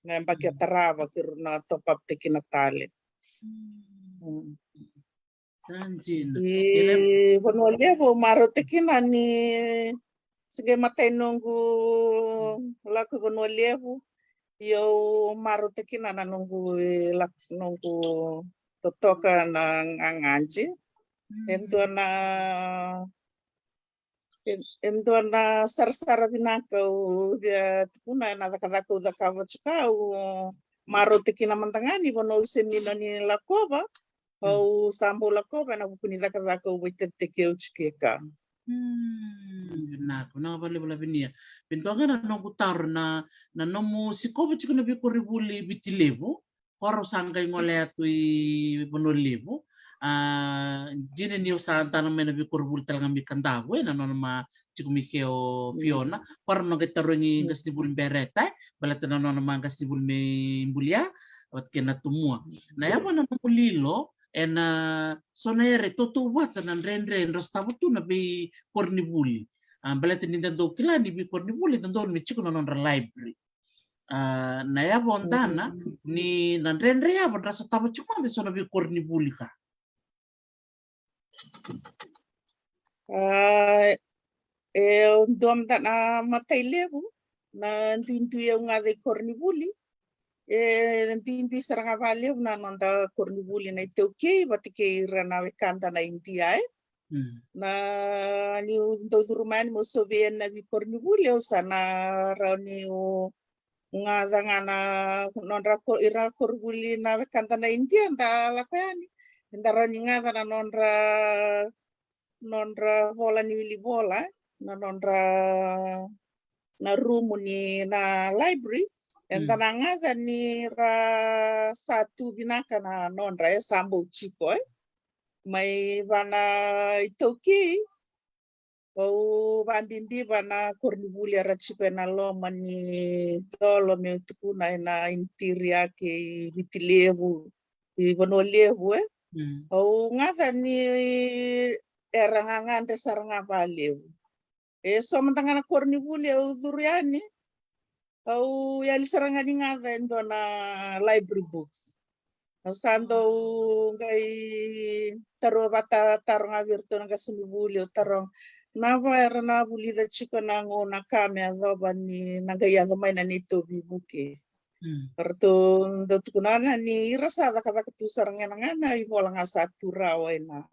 na yabaki e tarava keirau na top up taki na tale. Mm. Sa dina. I Vanua Levu au marautaka kina ni se qai matai noqu lako i Vanua Levu. Ia au marautaka kina na noqu, e, lako, noqu totoka na gagadi. Mm. E dua na E, e dua na sarasara vinaka au via tukuna ena cakacaka au cakava tiko, au marautaka kina mada ga ni vanua au semina ni lakova, au sa bau lakova ena vuku ni cakacaka au vakaitavitaki au tiko e ka. Hmm, vinaka, vinaka vakalevu Lavinia. Vei dua ga na noqu taro, na, na nomu sikova tiko na veikoronivuli i Viti Levu, ko rau sa qai gole tu i Vanua Levu. A, dina ni o sa dana mai na veikoronivuli tale ga mai Kadavu, e, na nona ma tiko mai ke o Fiona. Ko rau na qai tarogi qasenivuli Bereta, e, baleta na nona ma qasenivuli mai Bulia vata kei Natumua. Na yava na nomu lilo ena so na yara e tautauvata na dredre e dau sotava tu na veikoronivuli. A, baleta ni da dau kila ni veikoronivuli e dodonu me tiko na nodra library. A, na yava o dana ni na dredre yava dra sotava tiko mada e so na veikoronivuli ka. A, e dua mada na imatai levu na duidui au gaca i koronivuli. E duidui sara ga vakalevu na noda koronivuli na iTaukei vata kei ira na wekada na Idia, e. Na niu dau curu mai yani meu sovia na veikoronivuli, au sa na rawa niu gaca ga na nodra ko, ira koronivuli na wekada na Idia da lako yani, eda rawa ni gaca na nodra, nodra vola ni wilivola, e, na nodra, na rumu ni na library, eda na gaca ni ra sa tu vinaka na nodra, e, sa bau tiko, e. Mai vana iTaukei, au vabibi vana koronivuli era tiko ena loma ni colo, meu tukuna ena interior kei Viti Levu, i Vanua Levu, e. Au gaca ni era gagadre sara ga vakalevu. E so mada ga na koronivuli au curu yani, au yali sara ga ni gaca e dua na library books. Au sa dau qai taroga vata, taroga vei iratou na qasenivuli, au taroga na va era na vulica tiko na gauna ka me yacova ni na qai yaco mai na neitou veivuke. Ratou dau tukuna ni ira sa cakacaka tu sara ga na gana ivola ga sa tu rawa ena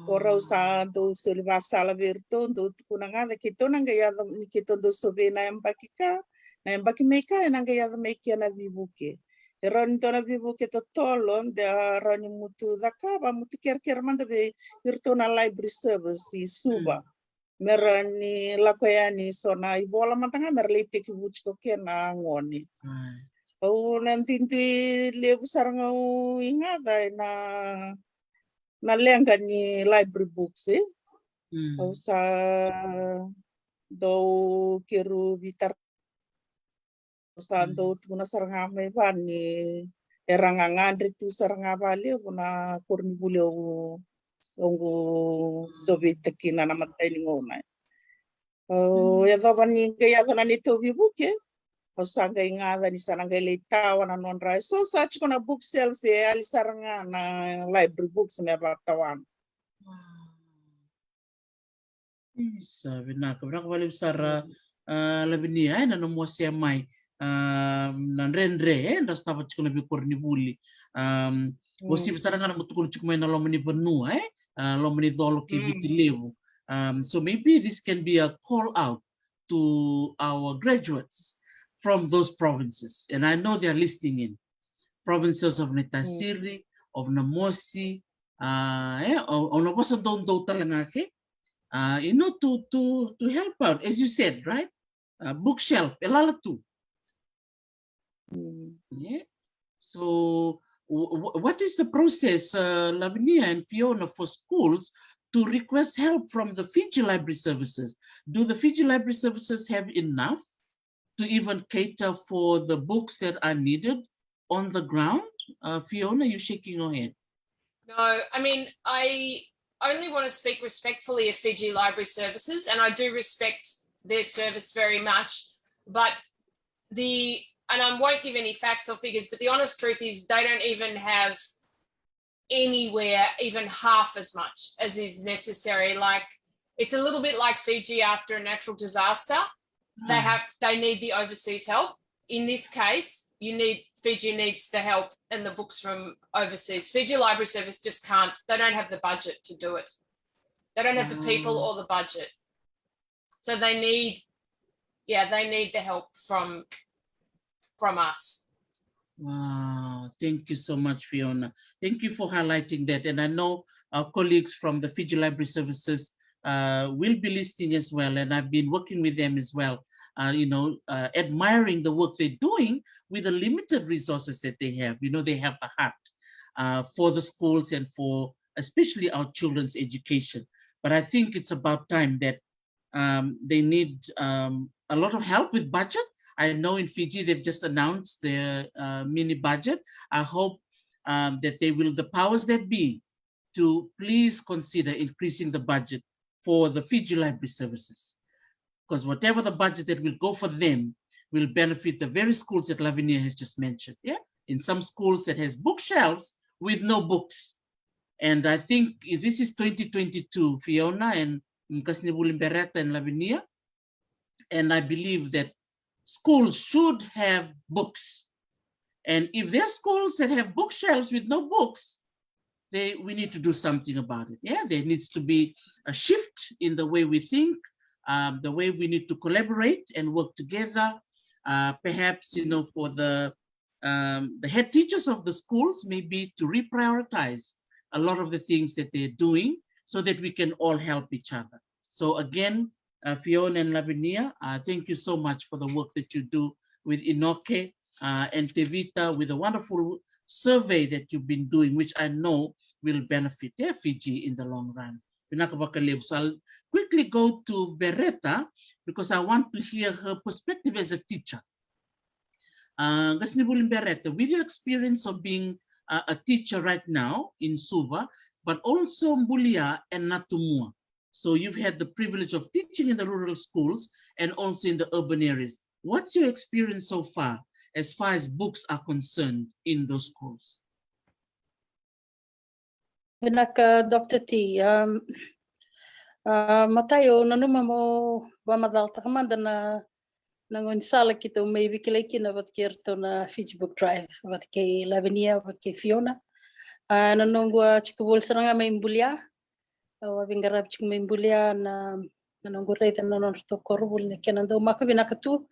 O rau sa dau soli vasala vei iratou, dau tukuna ga da keitou na qai yaco, ni keitou dau sovei na yabaki ka, na yabaki mai ka ena qai yaco mai kina na veivuke. E rau ni dua na veivuke totolo, de rau ni mutu cakava, mutu kerekere mada vei iratou na library service i Suva. Me rau ni lako yani so na ivola mada ga me ra lai tekivu tiko kina na gone. Au na duidui levu sara ga au igaca ena na leqa ni library books, e. Au sa dau keruvi tara, au sa dau tukuna sara ga mai vale ni era gagadre tu sara ga vakalevu na koronivuli au, au qu soveitaka kina na matai ni gauna. Au yacova ni qai yaco na neitou veivuke, au sa qai gaca ni sa na qai lai tawa na nodra, e so sa tiko na bookshelf e yali sara ga na library books me vakatawana. Isa, vinaka, vinaka vakalevu sara, a, Lavinia, e, na nomu wasea mai, a, na dredre, e, dra sotava tiko na veikoronivuli. A, uasivi sara ga na nomu tukuna tiko mai na loma ni vanua, e, a, loma ni colo kei Viti Levu. Um, so maybe this can be a call out to our graduates from those provinces. And I know they are listening in. Provinces of Naitasiri, of Namosi, uh, e, au na vosa doudou tale ga ke. Uh, you know, to, to, to help out, as you said, right? Uh, bookshelf, e lala tu. So, what is the process, uh, Lavinia and Fiona, for schools to request help from the Fiji Library Services? Do the Fiji Library Services have enough to even cater for the books that are needed on the ground? Uh, Fiona, you're shaking your head. No, I mean, I only want to speak respectfully of Fiji Library Services, and I do respect their service very much. But the, and I won't give any facts or figures, but the honest truth is they don't even have anywhere even half as much as is necessary. Like, it's a little bit like Fiji after a natural disaster. They have, they need the overseas help. In this case, you need, Fiji needs the help and the books from overseas. Fiji Library Service just can't, they don't have the budget to do it. They don't have the people or the budget. So they need, yeah, they need the help from from us. Wow, thank you so much, Fiona. Thank you for highlighting that. And I know our colleagues from the Fiji Library Services uh, will be listening as well. And I've been working with them as well, uh, you know, uh, admiring the work they're doing with the limited resources that they have. You know, they have the heart uh, for the schools and for especially our children's education. But I think it's about time that um, they need um, a lot of help with budget. I know in Fiji they've just announced their uh, mini budget. I hope um, that they will, the powers that be, to please consider increasing the budget for the Fiji Library Services. Because whatever the budget that will go for them will benefit the very schools that Lavinia has just mentioned. Yeah, in some schools that has bookshelves with no books. And I think this is twenty twenty-two, Fiona and Qasenivuli, Beretta and Lavinia. And I believe that schools should have books. And if there are schools that have bookshelves with no books, they, we need to do something about it. Yeah, there needs to be a shift in the way we think, um, the way we need to collaborate and work together. Uh, perhaps, you know, for the um, the head teachers of the schools maybe to reprioritize a lot of the things that they're doing so that we can all help each other. So again, uh, Fiona and Lavinia, uh, thank you so much for the work that you do with Inoke uh, and Tevita with a wonderful survey that you've been doing, which I know will benefit eh, Fiji in the long run. Vinaka vakalevu. So I'll quickly go to Beretta because I want to hear her perspective as a teacher. Uh, Qasenivuli, Beretta, with your experience of being uh, a teacher right now in Suva, but also Bulia and Natumua. So you've had the privilege of teaching in the rural schools and also in the urban areas. What's your experience so far as far as books are concerned in those schools? Vinaka, Doctor T. Um, uh, matai au nanuma meu vakamacalataka mada na na gaunisala keitou mai veikilai kina vata kei iratou na Fiji Book Drive, vata kei Lavinia, vata kei Fiona. A, na noqu a tiko voli sara ga mai Bulia. Au a veiqaravi tiko mai Bulia na na noqu raica na nodratou koronivuli na kena dau maka vinaka tu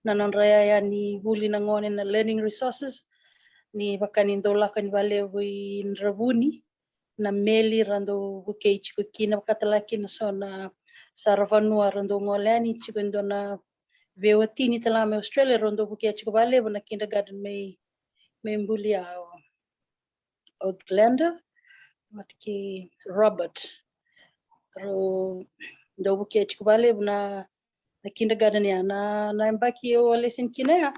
na nodra iyaya ni vuli na gone na learning resources. Ni vaka ni dau lako ni valevu i Dravuni na meli ra dau vukei tiko kina, vakatale kina so na saravanua ra dau gole yani tiko e dua na veiwatini tale ga mai Australia ra dau vukei tiko valevu na kindergarten mai mai Bulia, o Glenda vata kei Robert. Rau dau vukei tiko valevu na na kindergarten ya na na yabaki au a lesoni kina ya.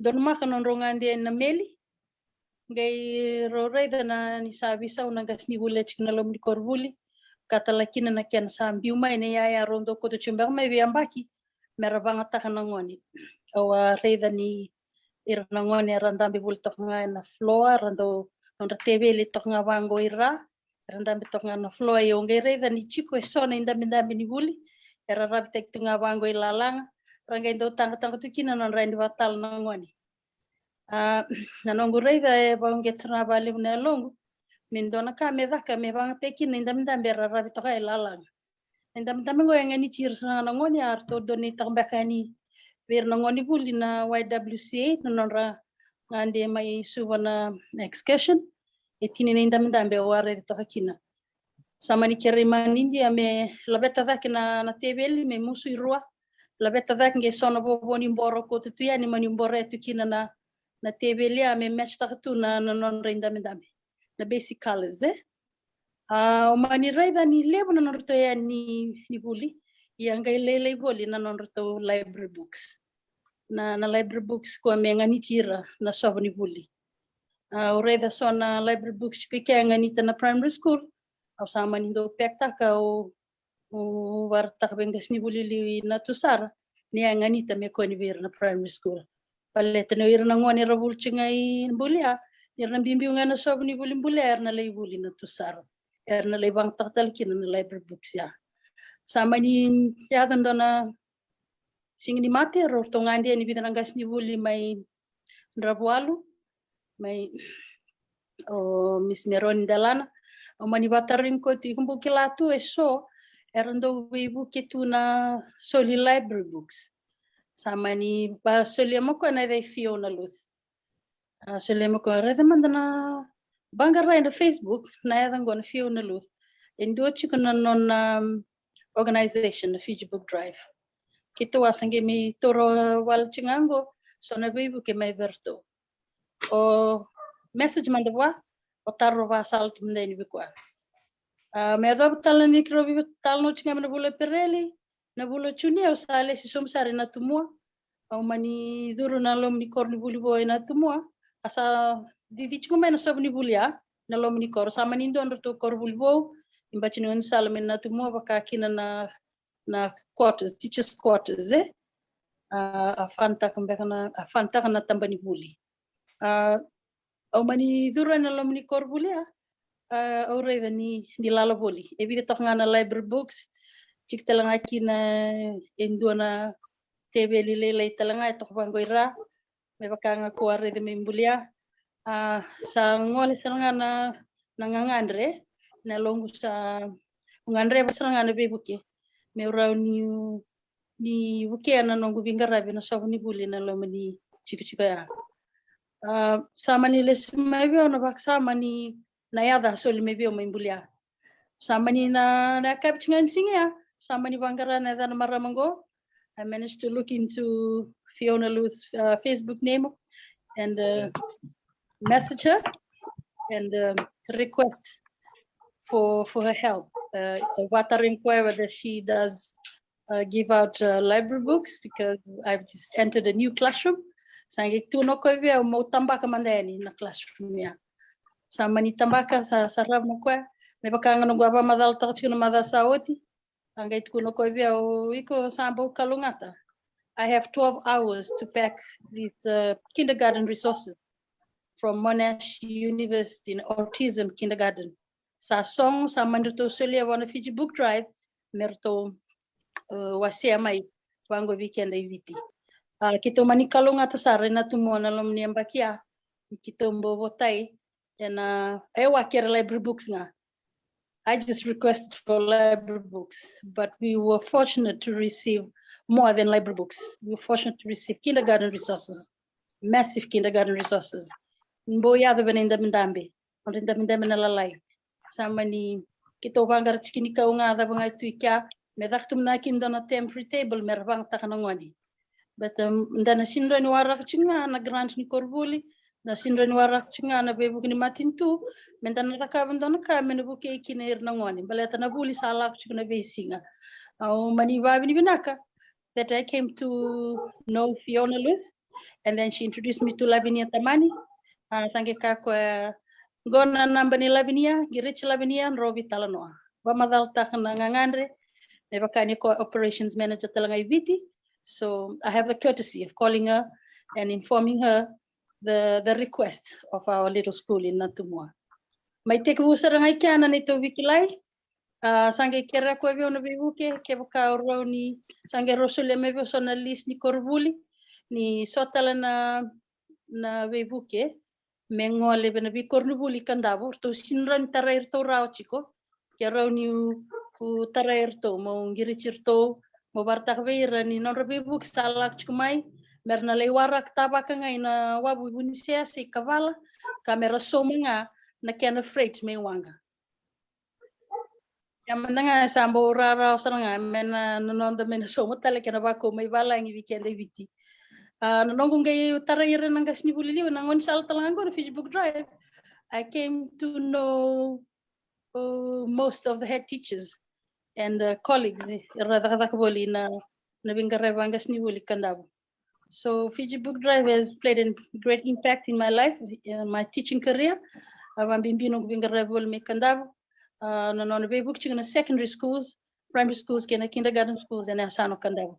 Donumaka nodrau gade na meli. Qai rau raica na ni sa veisau na qasenivuli e tiko na loma ni koronivuli. Vakatale kina na kena sa biu mai na iyaya rau dau kauta tiko beka mai veiyabaki me ra vagataka na gone. Au a raica ni ira na gone era dabe voli toka ga ena floor, ra dau nodra teveli toka ga vaqo i ra. Era dabe toka ga na floor, ia au qai raica ni tiko eso na idabedabe ni vuli era ravitaki tu ga vaqo i lalaga. Ra qai dau taqataqa tu kina na nodra yadi vatala na gone. A, na noqu raica e vauqeti sara ga valevu na yaloqu me dua na ka me caka me vagataki kina na idabedabe era ravi toka i lalaga. Na idabedabe qo e ganiti ira sara ga na gone, a ratou doneitaka beka yani vei ira na gone vuli na Y W C A na nodra gade mai Suva na excursion. E tini na idabedabe au a raica toka kina. Sa mani kerei manidia me laveta cake na na teveli me musu i rua. Laveta cake qai so na vovo ni boro kauta tu yani mani boro e tu kina na na teveli ya me match taka tu na na nodra idabedabe. Na basic colours e. A, au mani raica ni levu na nodratou iyaya ni ni vuli. Ia qai lailai voli na nodratou library books. Na na library books koya me ganiti ira na sova ni vuli. A, au raica so na library books tiko i kea e ganita na primary school. Au sa mani dau pack taka au au vakaraitaka vei qasenivuli liu i Natusara ni a ganita me kua ni vei ira na primary school. Baleta ni o ira na gone era vuli tiko ga i Bulia, ni ra na biubiu ga na sova ni vuli Bulia era na lai vuli Natusara. Era na lai vagataka tale kina na library books ya. Sa mani yaco dua na siga ni mate, ratou gade yani vica na qasenivuli mai Dravualu, mai o Miss Meroni Delana. Au mani vakatarogi koya tu, iko bau kila tu eso era dau veivuke tu na soli library books. Sa mani va solia mai o koya na yaca i Fiona Luth. A solia mai o koya, raica mada na vaqara ena Facebook na yaca qo na Fiona Luth. E dua tiko na nona, um, organization na Fiji Book Drive. Keitou a sa qai mai taura wale tiko ga qo, so na veivuke mai vei ratou. O message mada vua, o taro vakasala tu mada yani vei koya. A, me yacova tale ni keirau veitalanoa tiko ga mai na vula o Epereli, na vula o June au sa lesi sobu sara i Natumua. Au mani curu na loma ni koronivuli vou i Natumua. A sa cici tiko mai na sova ni vuli ya, na loma ni koro. Sa mani dua na ratou koronivuli vou, i bati ni gaunisala mai Natumua, vaka kina na, na quarters, teachers quarters, e. A, a fanataka beka na, a fanataka na taba ni vuli. A, au mani curu ena loma ni koronivuli ya, a, au raica ni, ni lala voli. E vica toka ga na library books, tiko tale ga kina e dua na teveli lailai tale ga e toka vaqo i ra, me vaka ga ko a raica mai bulia. A, sa gole sara ga na, na gagadre, na loqu sa gadreva sara ga na veivuke. Me rau ni, ni vukea na noqu veiqaravi na sova ni vuli na loma ni tikotiko ya. A, sa mani lesu mai vei au na vakasama ni na yaca soli mai vei au mai bulia. Sa mani na, na yakavi tiko ga ni siga ya, sa mani vaqara na yaca na marama qo. I managed to look into Fiona Luth's, uh, Facebook name and, uh, message her and, um, request for, for her help. Uh, vakatarogi koya whether she does, uh, give out, uh, library books because I've just entered a new classroom. Sa qai tukuna o koya vei au meu tabaka mada yani na classroom ya. Sa mani tabaka, sa, sa rawa na koya. Me vaka ga noqu a vakamacalataka tiko na macawa sa oti. A qai tukuna o koya vei au, iko sa bau kalougata. I have twelve hours to pack these, uh, kindergarten resources from Monash University in Autism Kindergarten. Sa sogo, sa mani ratou solia vua na Fiji Book Drive me ratou, uh, wasea mai vaqo vei keda i Viti. A, keitou mani kalougata sara i Natumua na loma ni yabaki ya, ni keitou bau votai ena, e, waki era library books ga. I just requested for library books, but we were fortunate to receive more than library books. We were fortunate to receive kindergarten resources, massive kindergarten resources. Bau yaco vei na idabedabe, nodra idabedabe na lalai. Sa mani keitou vaqara tiki ni kau ga cava ga e tu i kea, me caka tu mada kina dua na temporary table me ra vagataka na gone. But, um, da na sega ni waraka tiko ga na grant ni koronivuli, da sega ni waraka tiko ga na veivuke ni matanitu, me da na cakava dua na ka me na vukei kina ira na gone. Baleta na vuli sa lako tiko na veisiga. Au mani vavinavinaka that I came to know Fiona Luth, and then she introduced me to Lavinia Tamani. A, sa qai kaya o koya, qo na naba ni Lavinia, qiriti Lavinia, drau veitalanoa. Vakamacalataka na gagadre, me vaka ni ko operations manager tale ga i Viti. So I have the courtesy of calling her and informing her the, the request of our little school in Natumua. Mai tekivu sara ga i kea na neitou veikilai. A, sa qai kerea koya vei au na veivuke, kevaka o rau ni, sa qai rau solia mai vei au so na list ni koronivuli, ni so tale na, na veivuke me gole vei na veikoronivuli i Kadavu, ratou sega ni rawa ni tarai iratou rawa tiko. Ke rau niu tarai iratou, meu qiriti iratou, meu vakaraitaka vei ira ni nodra veivuke sa lako tiko mai, me ra na lai waraka tavaka ga ina wavu i Vunisea se i Kavala, ka me ra sauma ga na kena freight mai waqa. Ia mada ga e sa bau rawarawa sara ga me na, na noda me na sauma tale kena vakau mai valagi vei keda i Viti. A, na noqu qai tarai ira na qasenivuli liwa, na gaunisala tale ga qo na Fiji Book Drive. I came to know, uh, most of the head teachers and, uh, colleagues, eh, era cakacaka voli na, na veiqaravi vaqasenivuli i Kadavu. So Fiji Book Drive has played a great impact in my life, uh, my teaching career. A, vakabibi noqu veiqaravi voli mai Kadavu. A, na nona veivuke tiko na secondary schools, primary schools kei na kindergarten schools ena yasana o Kadavu.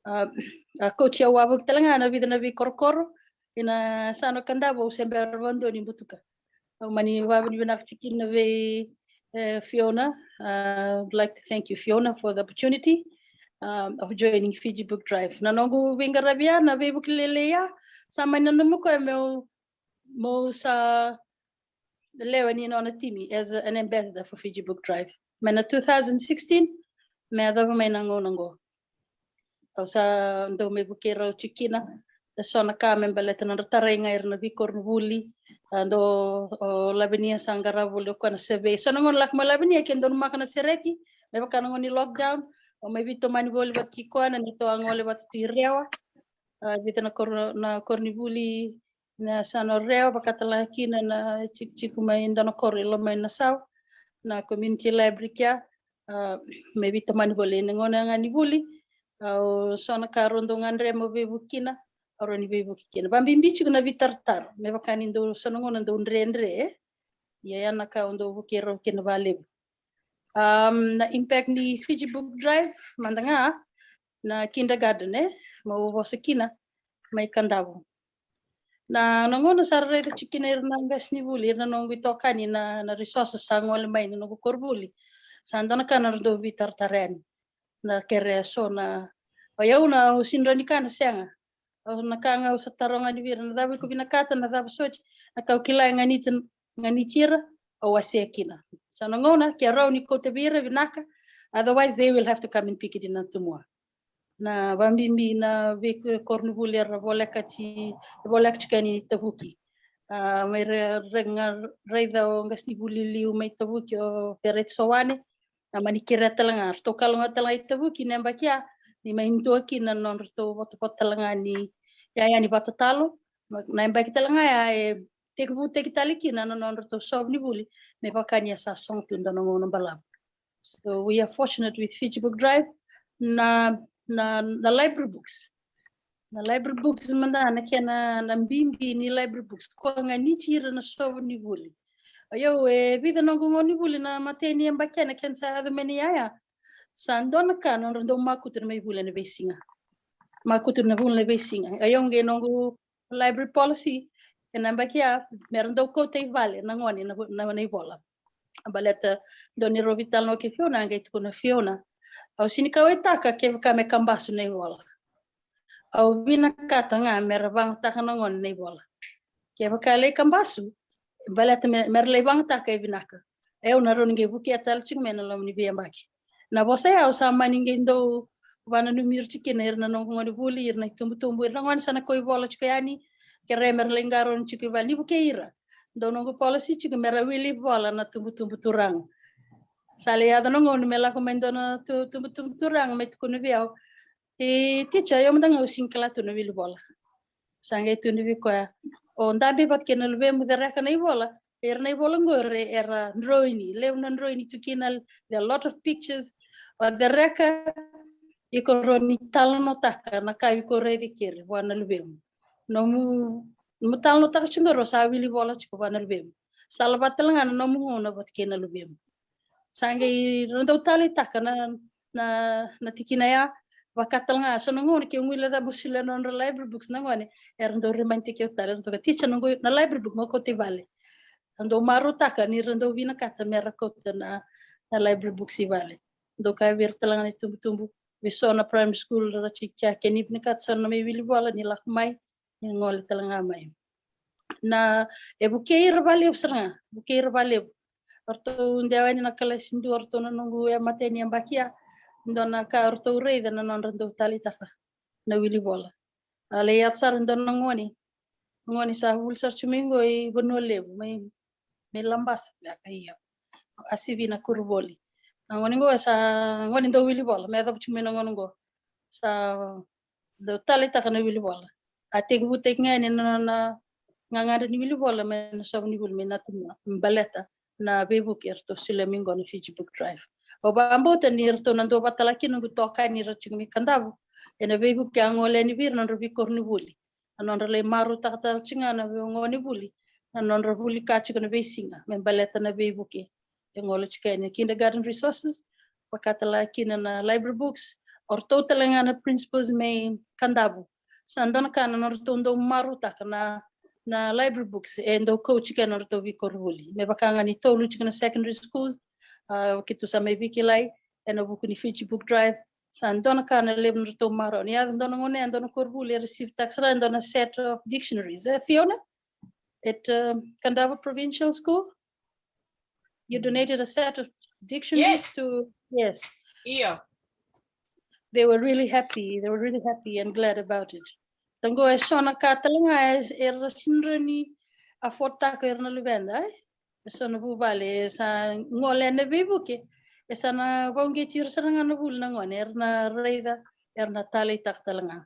A, a coach au a vuki tale ga na vica na veikorokoro ena yasana o Kadavu, au se bera vakadua ni butuka. Au mani vakavinavinaka tiko kina vei, eh, Fiona. Uh, I would like to thank you, Fiona, for the opportunity, um, of joining Fiji Book Drive. Na noqu veiqaravi ya, na veivuke lailai ya, sa mani nanuma o koya meu, meu sa lewe ni nona timi as a, an ambassador for Fiji Book Drive. Mai na two thousand sixteen, me yacova mai na gauna oqo. Au sa dau mai vukei rau tiko kina e so na ka me baleta na nodra tarai ga ira na veikoronivuli. A dau o Lavenia sa qarava voli o koya na survey. So na gauna lako mai Lavenia ke donumaka na sereki me vaka na gauna ni lockdown, au mai veitomani voli vata kei koya na neitou a gole vata tu i Rewa. A vica na koro, na koronivuli na yasana o Rewa, vaka tale ga kina na tikotiko mai dua na koro i loma i Nausori, na community library kea. A me veitomani voli ena gauna ga ni vuli. A o so na ka rau dau gadre mo veivuke kina, a rau ni veivuke kina. Vabibi tiko na veitaratara me vaka ni dau so na gauna dau dredre. Ia ya na ka au dau vukei rau kina valevu. Um, na impact ni Fiji Book Drive mada ga na kindergarten e, mo vosa kina mai Kadavu. Na, na gauna sa raica tiko kina ira na qasenivuli, ira na noqu itokani na, na resources sa gole mai na noqu koronivuli. Sa dua na ka na dau veitaratara yani. Na kere so na, o yau na au sidra ni ka na sega. Au na ka ga au sa taroga ni vei ira na cava iko vinakata, na cava soti, na ka au kila e ganita, ganiti ira, au wasea kina. So na gauna ke rau ni kauta vei ira vinaka, otherwise they will have to come and pick it in na tumua. Na vabibi na veikoronivuli era voleka ti, voleka tiko yani tavuki. A mai re, re ga raica o qasenivuli liu mai tavuki o Fereti Sowane. Na mani kerea tale ga, ratou kalougata tale ga i tavuki na yabaki ya ni mai dua kina na nodratou votavota tale ga ni yaya ni vatatalo. Na yabaki tale ga ya e tekivutaki tale kina na nodratou soqo ni vuli me vaka ni a sa sogo tu dua na gauna balavu. So we are fortunate with Fiji Book Drive. Na, na, na library books. Na library books mada na kena na bibi ni library books. Ko ganiti ira na soqo ni vuli. O yau e vica noqu gauna ni vuli na imatai ni yabaki na kena sa yaco mai na yaya. Sa dua na ka nodra dau makutu na mai vuli na veisiga. Makutu na vuli na veisiga. O yau qai noqu library policy ena yabaki ya, mera dau kauta i vale na gone na, na, na ivola. Baleta dua ni rau veitalanoa kei Fiona, a qai tukuna o Fiona, au sega ni kauwaitaka kevaka me kabasu na ivola. Au vinakata ga mera vagataka na gone na ivola. Kevaka e lai kabasu, baleta me, mera lai vagataka e vinaka. E au na rawa ni qai vukea tale tiko mai na loma ni veiyabaki. Na vosa ya au sa mani qai dau vananumi ira tiko kina ira na noqu gone vuli, ira na itubutubu, ira na gone sa na kau ivola tiko yani, kerea mera lai qarauna tiko i vale ni vukei ira. Dau noqu policy tiko mera wili vola na tubutubu turaga. Sa lai yaco na gauna me lako mai dua na tu, tubutubu turaga me tukuna vei au, e teacher, o yau mada ga au sega ni kila tu na wili vola. Sa qai tukuna vei koya, o dabe vata kei na luvemu, cereka na ivola. Era na ivola qori era droini, levu na droini tu kina, there are a lot of pictures. O cereka, iko rawa ni talanoataka na ka iko raica keri vua na luvemu. Nomu, nomu talanoataka tiko qori o sa wili vola tiko vua na luvemu. Sa lava tale ga na nomu gauna vata kei na luvemu. Sa qai ra dau taleitaka na, na, na tikina ya. Vaka tale ga so na gone ke guilecava mo solia na nodra library books na gone, era dau remind-taki au tale, era dau kaya, teacher, noqu na library book mo kauta i vale. Ra dau marautaka ni ra dau vinakata mera kauta na, na library books i vale. Dau kaya vei ira tale ga na itubutubu, vei so na primary school ra tiko kea, ke ni vinakata so na mai wili vola ni lako mai, ni gole tale ga mai. Na, e vukei ira valevu sara ga, vukei ira valevu. O ratou dewa yani na kalasi dua, o ratou na noqu imatai ni yabaki ya, dua na ka o ratou raica na nodra dau taleitaka na wili vola. A lai yaco sara dua na gone, gone sa vuli sara tu mai qo i Vanua Levu, mai, mai Labasa, me a kaya. A sivi na koronivuli. Na gone qo sa gone dau wili vola, me yacova tu mai na gone qo. Sa dau taleitaka na wili vola. A tekivutaki ga yani na, na, na gagadre ni wili vola mai na soqo ni vuli mai Natumua, baleta na veivuke eratou solia mai qo na Fiji Book Drive. Au vakabauta ni ratou na dua vata tale kina noqu itokani era tiko mai Kadavu, ena veivuke a gole yani vei ira na nodra veikoronivuli. Na nodra lai marautaka tale tiko ga na veigonevuli, na nodra vuli ka tiko na veisiga me baleta na veivuke. E gole tiko yani na kindergarten resources, vaka tale kina na library books. O ratou tale ga na principals mai Kadavu, sa dua na ka na nodratou dau marautaka na, na library books e dau kau tiko ena nodratou veikoronivuli. Me vaka ga ni tolu tiko na secondary schools, a, keitou sa mai veikilai ena vuku ni Fiji Book Drive. Sa dua na ka na levu nodratou marau. Ni yaco dua na gone, dua na koronivuli e receive-taka sara dua na set of dictionaries. E, Fiona? At, um, Kadavu Provincial School? You donated a set of dictionaries. Yes. To, yes. Io. they were really happy. They were really happy and glad about it. Taqo e so na ka tale ga e, era sega ni afford-taka o ira na luveda, e. E so na vuvale, e sa gole ena veivuke, e sa na vauqeti ira sara ga na vuli na gone, era na raica, era na taleitaka tale ga.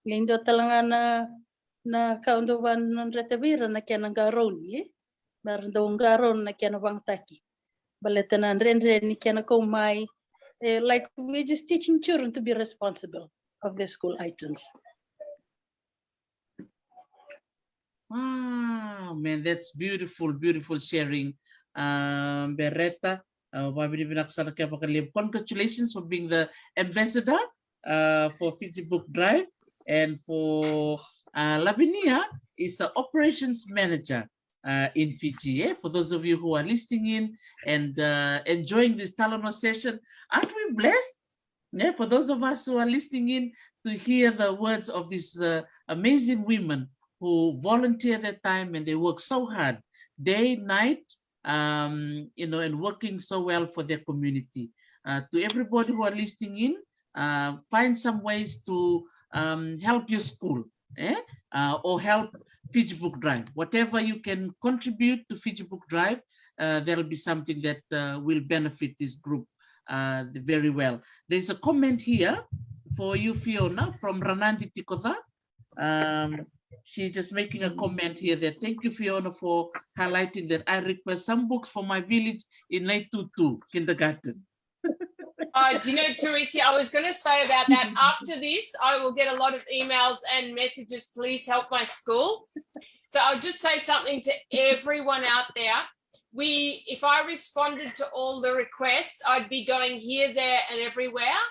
Ni dua tale ga na, na ka au dau vakadredreta vei ira na kena qarauni, e. Me ra dau qarauna na kena vagataki. Baleta na dredre ni kena kau mai. Eh, like, we're just teaching children to be responsible of their school items. Wow, man, that's beautiful, beautiful sharing. Um, Beretta, uh, vakavinavinaka sara vakalevu. Congratulations for being the ambassador, uh, for Fiji Book Drive, and for, uh, Lavinia is the operations manager, uh, in Fiji. Eh? For those of you who are listening in and, uh, enjoying this talanoa session, aren't we blessed? Yeah, for those of us who are listening in to hear the words of these, uh, amazing women who volunteer their time and they work so hard, day, night, um, you know, and working so well for their community. Uh, to everybody who are listening in, uh, find some ways to, um, help your school, eh? Uh, or help Fiji Book Drive. Whatever you can contribute to Fiji Book Drive, uh, that'll be something that, uh, will benefit this group, uh, very well. There's a comment here for you, Fiona, from Ranandi Tikotha. Um, she's just making a comment here that, "Thank you, Fiona, for highlighting that I request some books for my village in Naitutu kindergarten." Uh, do you know, Teresa, I was going to say about that. After this, I will get a lot of emails and messages. "Please help my school." So I'll just say something to everyone out there. We, if I responded to all the requests, I'd be going here, there, and everywhere.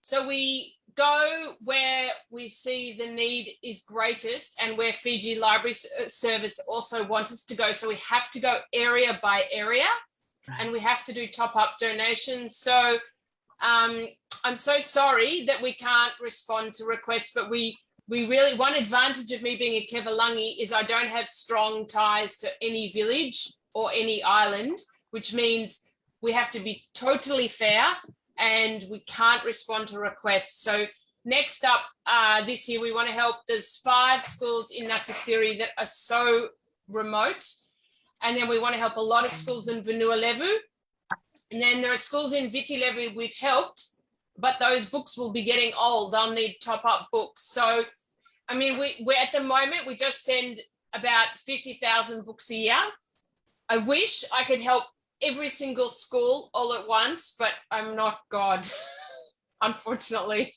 So we go where we see the need is greatest and where Fiji Library S-, uh, Service also want us to go. So we have to go area by area, and we have to do top-up donations. So, um, I'm so sorry that we can't respond to requests, but we, we really, one advantage of me being a Kevalangi is I don't have strong ties to any village or any island, which means we have to be totally fair and we can't respond to requests. So next up, uh, this year, we want to help, there's five schools in Natisiri that are so remote. And then we want to help a lot of schools in Vanua-levu. And then there are schools in Viti-Levu we've helped, but those books will be getting old. They'll need top-up books. So, I mean, we, we're at the moment, we just send about fifty thousand books a year. I wish I could help every single school all at once, but I'm not God, unfortunately.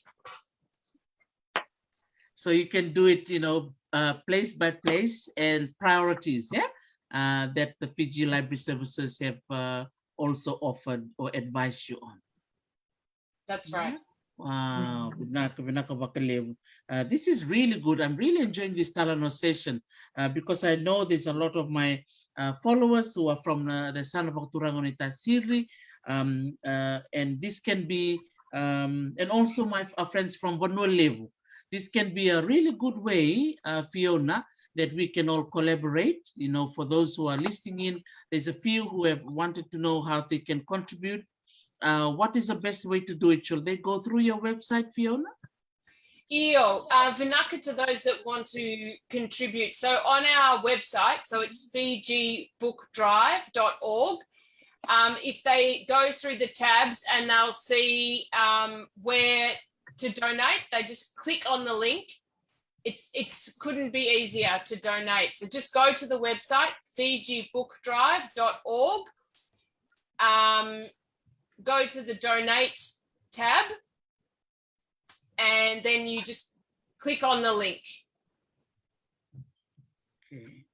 So you can do it, you know, uh, place by place and priorities, yeah, uh, that the Fiji Library Services have, uh, also offered or advised you on. That's right. Wow, vinaka, vinaka vakalevu. Uh, this is really good. I'm really enjoying this talanoa session, uh, because I know there's a lot of my, uh, followers who are from, uh, the Yasana Vakaturaga o Naitasiri, um, uh, and this can be, um, and also my, our friends from Vanua-levu. This can be a really good way, uh, Fiona, that we can all collaborate. You know, for those who are listening in, there's a few who have wanted to know how they can contribute. Uh, what is the best way to do it? Should they go through your website, Fiona? Io, uh, vinaka to those that want to contribute. So on our website, so it's fiji book drive dot org. Um, if they go through the tabs and they'll see, um, where to donate, they just click on the link. It's, it's couldn't be easier to donate. So just go to the website, fiji book drive dot org. Um, go to the donate tab, and then you just click on the link. Okay.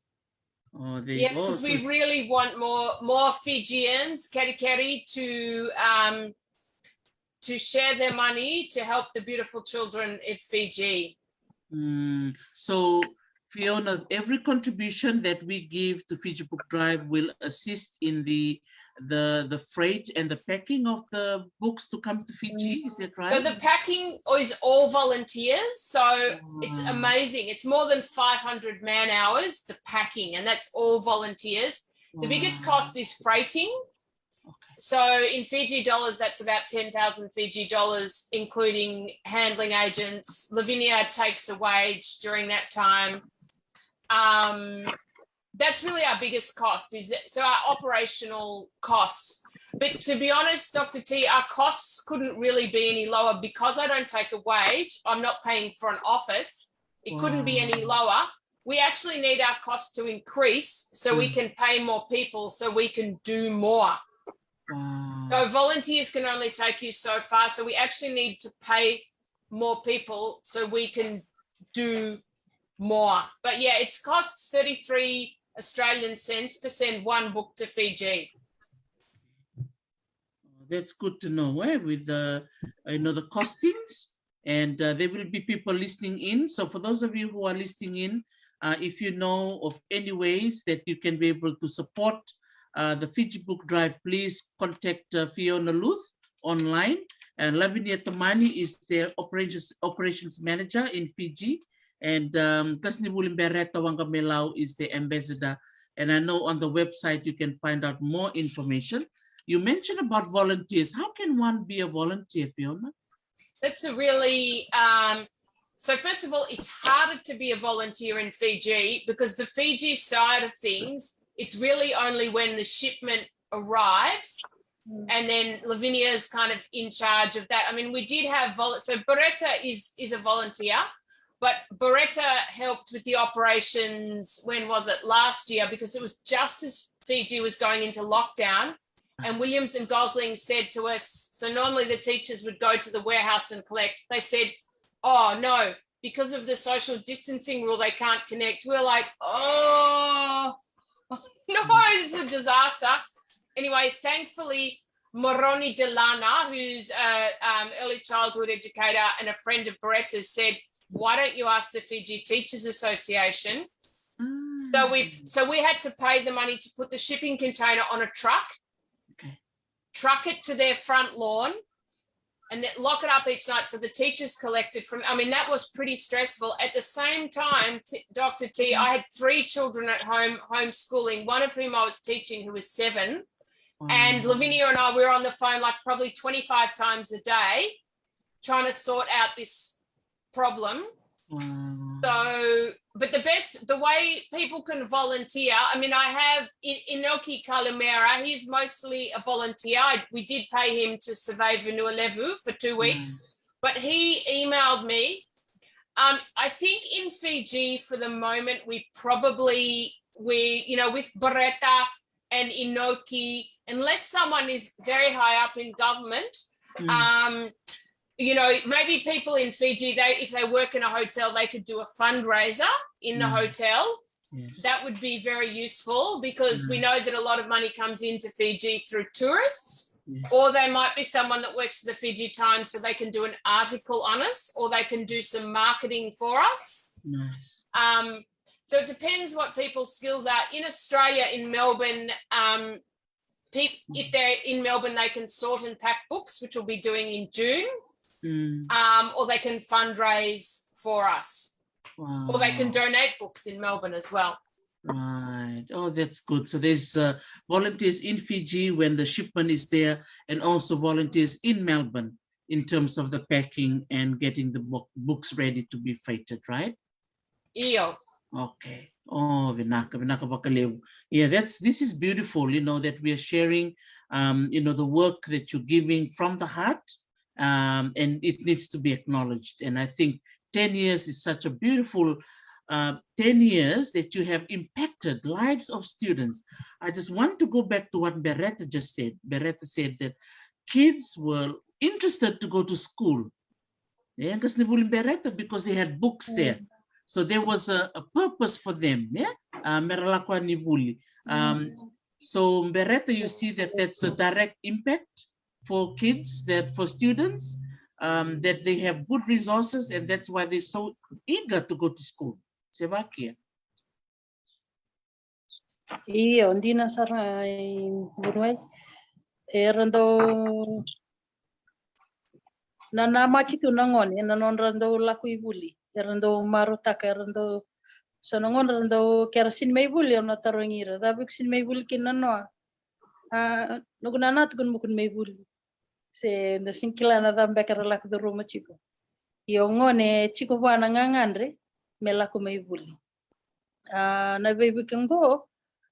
Oh, they Yes, because also we really want more, more Fijians, Kerikeri, to, um, to share their money to help the beautiful children of Fiji. Mm, so, Fiona, every contribution that we give to Fiji Book Drive will assist in the the the freight and the packing of the books to come to Fiji. Is that right? So the packing is all volunteers. So it's Wow. amazing. It's more than five hundred man hours, the packing, and that's all volunteers. The biggest Wow. cost is freighting. Okay. So in Fiji dollars, that's about ten thousand Fiji dollars, including handling agents. Lavinia takes a wage during that time. Um, that's really our biggest cost, is that, so our operational costs. But to be honest, Dr. T, our costs couldn't really be any lower because I don't take a wage. I'm not paying for an office. It couldn't be any lower. We actually need our costs to increase so we can pay more people, so we can do more. Wow. So volunteers can only take you so far. So we actually need to pay more people so we can do more. But yeah, it costs thirty-three Australian cents to send one book to Fiji. That's good to know, eh, with the, uh, you know, the costings. And uh, there will be people listening in. So for those of you who are listening in, uh, if you know of any ways that you can be able to support uh, the Fiji Book Drive, please contact uh, Fiona Luth online. And Lavinia Tamani is the operations, operations manager in Fiji. And um, Kasinivuli Bereta Waqamelau is the ambassador. And I know on the website you can find out more information. You mentioned about volunteers. How can one be a volunteer, Fiona? That's a really, um, so first of all, it's harder to be a volunteer in Fiji because the Fiji side of things, it's really only when the shipment arrives, and then Lavinia is kind of in charge of that. I mean, we did have vol- so Beretta is is a volunteer, but Beretta helped with the operations. When was it? Last year, because it was just as Fiji was going into lockdown, and Williams and Gosling said to us, so normally the teachers would go to the warehouse and collect. They said, "Oh no, because of the social distancing rule, they can't connect." We're like, "Oh no, it's a disaster." Anyway, thankfully, Moroni Delana, who's a um, early childhood educator and a friend of Beretta's, said, "Why don't you ask the Fiji Teachers Association?" So we so we had to pay the money to put the shipping container on a truck, Okay. Truck it to their front lawn, and then lock it up each night. So the teachers collected from. I mean, that was pretty stressful. At the same time, t- Dr. T, I had three children at home homeschooling. One of whom I was teaching, who was seven, and Lavinia and I were on the phone like probably twenty-five times a day, trying to sort out this problem. Wow. So, but the best, the way people can volunteer, I mean, I have I- Inoki Kalumera, he's mostly a volunteer. I, we did pay him to survey Vanua Levu for two weeks, but he emailed me. Um, I think in Fiji for the moment, we probably, we, you know, with Beretta and Inoki, unless someone is very high up in government, um, you know, maybe people in Fiji, they if they work in a hotel, they could do a fundraiser in the hotel. Yes. That would be very useful because we know that a lot of money comes into Fiji through tourists. Yes. Or they might be someone that works for the Fiji Times, so they can do an article on us, or they can do some marketing for us. Nice. Um, so it depends what people's skills are. In Australia, in Melbourne, um, peop- if they're in Melbourne, they can sort and pack books, which we'll be doing in June, Mm. um, or they can fundraise for us, Wow. Or they can donate books in Melbourne as well. Right. Oh, that's good. So there's uh, volunteers in Fiji when the shipment is there, and also volunteers in Melbourne in terms of the packing and getting the book, books ready to be freighted, right? Io. Okay. Oh, vinaka, vinaka vakalevu. Yeah, that's this is beautiful. You know that we are sharing, um, you know, the work that you're giving from the heart, um, and it needs to be acknowledged. And I think ten years is such a beautiful uh, ten years that you have impacted lives of students. I just want to go back to what Beretta just said. Beretta said that kids were interested to go to school. Yeah, because ni vuli Beretta, because they had books there. So there was a, a purpose for them. Yeah, uh, mera lako ni vuli. Um, so Beretta, you see that that's a direct impact for kids, that for students, um, that they have good resources, and that's why they're so eager to go to school. Se vakia. Io, dina sara i Vuniwai. Era dau nanamaki tu na gone ena nodra dau lako i vuli. Era dau marautaka, era dau so na gone era dau kera sini mai vuli, au na tarogi ira, cava iko sini mai vuli kina noa? A, noqu nana tukuna mo kua ni mai vuli. Se da sega ni kila na cava beka era lako curuma tiko. Ia o gone e tiko vua na gagadre me lako mai vuli. A, na veivuke qo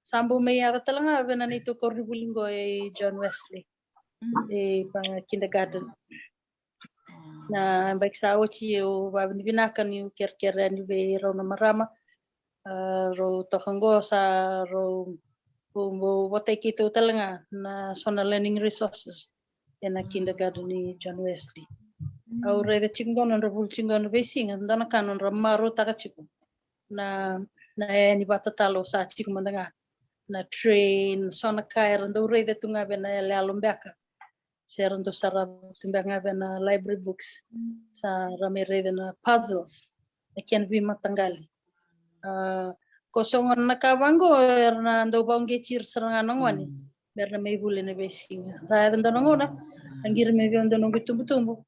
sa bau mai yaco tale ga vei na neitou koronivuli qo e John Wesley. E pa kindergarten. Na yabaki sa oti au vavinavinaka niu kerekere yani vei rau na marama. A, rau toka qo sa rau, rau, rau votai keitou tale ga na so na learning resources ena kindergarten ni John Wesley. Au raica tiko qo nodra vuli tiko qo na veisiga, dua na ka nodra marautaka tiko na, na yani vakatatalo sa tiko mada ga na train, so na ka era dau raica tu ga vei na yaloyalo beka. Se ra dau sarava tu beka ga vei na library books. Sa ra mai raica na puzzles, na kena veimataqali. A, ko so gona na ka vaqo era na dau vauqeti ira sara ga na gone me ra na mai vuli ena veisiga. Sa yaco dua na gauna a qiri mai vei au dua noqu itubutubu.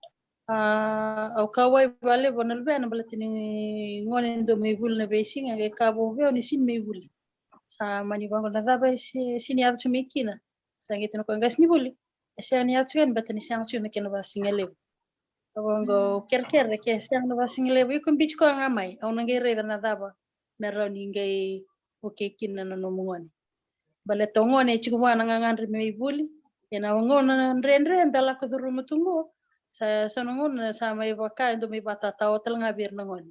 A, au kauwai vakalevu na luvena baleta ni gone dau mai vuli ena veisiga, qai kaya vei au ni sega ni mai vuli. Sa mani vaqo, na cava e se, sega ni yaco tiko mai kina? Sa qai tukuna o koya, qasenivuli, e sega ni yaco tiko yani baleta ni sega tiko na kena vakasigalevu. Au vaqo, kerekere ke sega na vakasigalevu, iko biuti koya ga mai, au na qai raica na cava me rawa ni qai vukei kina na nomu gone. Baleta o gone e tiko vua na gagadre me mai vuli. Ia na gauna dredre da lako curuma tu qo, sa, so na gauna sa mai vaka e dau mai vakatatao tale ga vei ira na gone.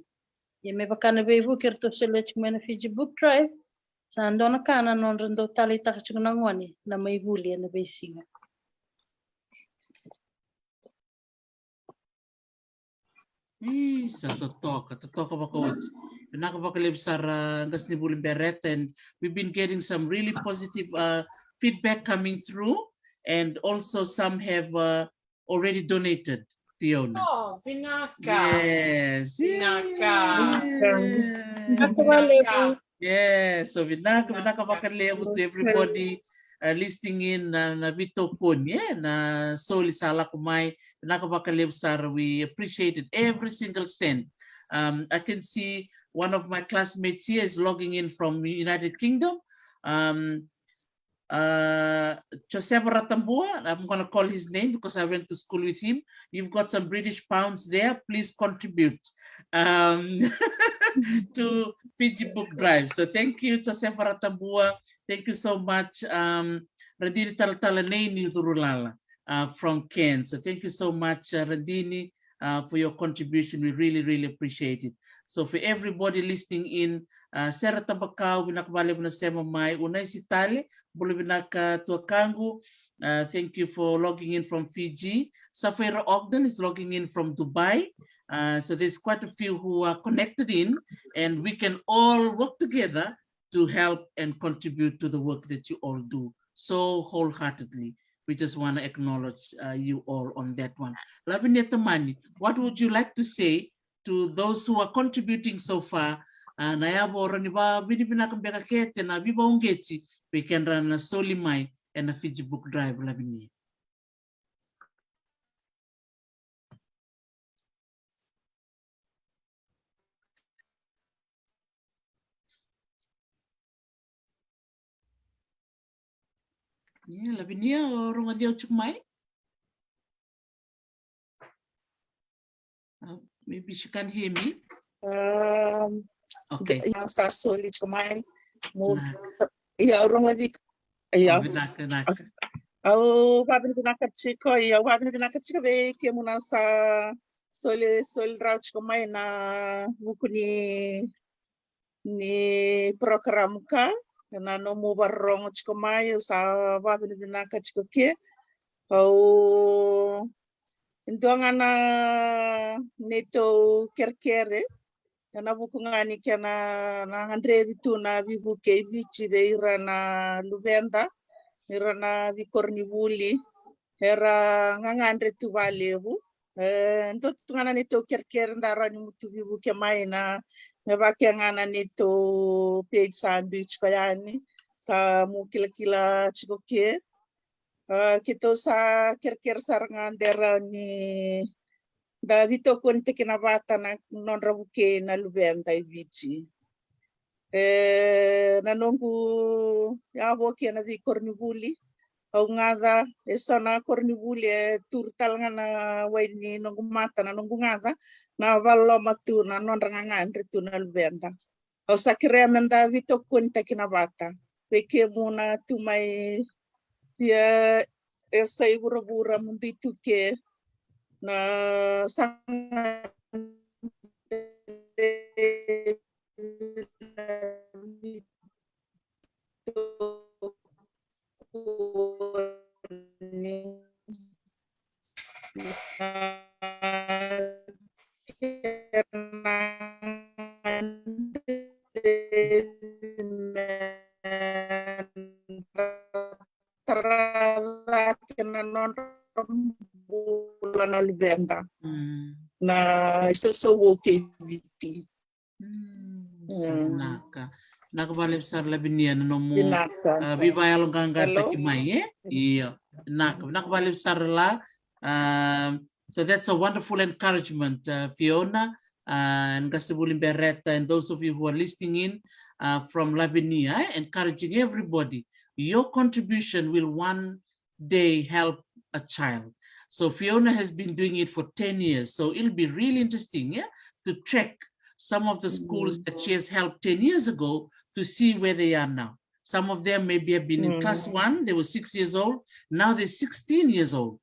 Ia me vaka na veivuke eratou solia tiko mai na Fiji Book Drive, sa dua na ka na nodra dau taleitaka tiko na gone na mai vuli ena veisiga. Isa, totoka, totoka vakaoti. Vinaka vakalevu sara, qasenivuli Beretta, and we've been getting some really positive, uh, feedback coming through, and also some have, uh, already donated, Fiona. Oh, vinaka. Yes. Vinaka. Yay. Vinaka. Yes, so vinaka, vinaka vakalevu to everybody, uh, listening in, na, na veitokoni, e, na soli sa lako mai, vinaka vakalevu sara, we appreciated every single cent. Um, I can see one of my classmates here is logging in from United Kingdom. Um, uh, Joseph Ratambua, I'm gonna call his name because I went to school with him. You've got some British pounds there. Please contribute, um, to Fiji Book Drive. So thank you, Joseph Ratambua. Thank you so much, um, Radini Talatala Nei ni Curulala, uh, from Cairns. So thank you so much, uh, Radini, uh, for your contribution. We really, really appreciate it. So for everybody listening in, uh, Sera Tabakau, vinaka vakalevu na sema mai. Unaisi Tale, bula vinaka tuakaqu. Uh, thank you for logging in from Fiji. Safaira Ogden is logging in from Dubai. Uh, so there's quite a few who are connected in, and we can all work together to help and contribut to the work that you all do so wholeheartedly. We just wanna acknowledge, uh, you all on that one. Lavinia Tamani, what would you like to say to those who are contributing so far? Uh, na yavoro ni vavinavinaka beka kece na veivauqeti vei kedra na soli mai ena Fiji Book Drive, Lavinia. Ia, Lavinia, o rogoci au tiko mai? Uh, maybe she can't hear me. Um, okay. Ia, sa soli tiko mai. Mo, ia, au rogoci iko. Ia. Oh, vinaka, vinaka. Au vavinavinaka tiko, ia, au vavinavinaka tiko vei kemuni na sa soli, soli rawa tiko mai ena vuku ni, ni program ka, na nomu vakarorogo tiko mai, au sa vavinavinaka tiko ke. Au, e dua ga na neitou kerekere, ena vuku ga ni kena na gadrevi tu na veivuke i Viti vei ira na luveda, ira na veikoronivuli era gagadre tu vakalevu. E dua tu ga na neitou kerekere da rawa ni mutu veivuke mai na, me vaka ga na neitou page sa biu tiko yani, sa mu kilakila tiko ke. A, keitou sa kerekere sara ga de rawa ni da veitokonitaki na vata na nodra vukei na luveda i Viti. E, na noqu yavo kei na veikoronivuli, Au gaca e so na koronivuli e turu tale ga na wai ni noqu mata na noqu gaca, na vakaloloma tu na nodra gagadre tu na luveda. Au sa kerea me da veitokonitaki na vata. Vei kemuni na tu mai, ia, e sa i vuravura mo dui tu ke na saga tara cake na nodra bula na luveda. Mm. Na isosovo kei Viti. Mm, mm. Sa vinaka. Vinaka vakalevu sara Lavinia na nomu, vinaka, ah, veivakayaloqaqataki mai, e? Io. Vinaka, vinaka vakalevu sara la. Ah, so that's a wonderful encouragement, uh, Fiona, uh, and Qasenivuli Bereta, and those of you who are listening in, uh, from Lavinia, eh, encouraging everybody. Your contribution will one day help a child. So Fiona has been doing it for ten years. So it'll be really interesting, yeah, to track some of the schools, mm, that she has helped ten years ago to see where they are now. Some of them maybe have been in, mm, class one, they were six years old, now they're sixteen years old.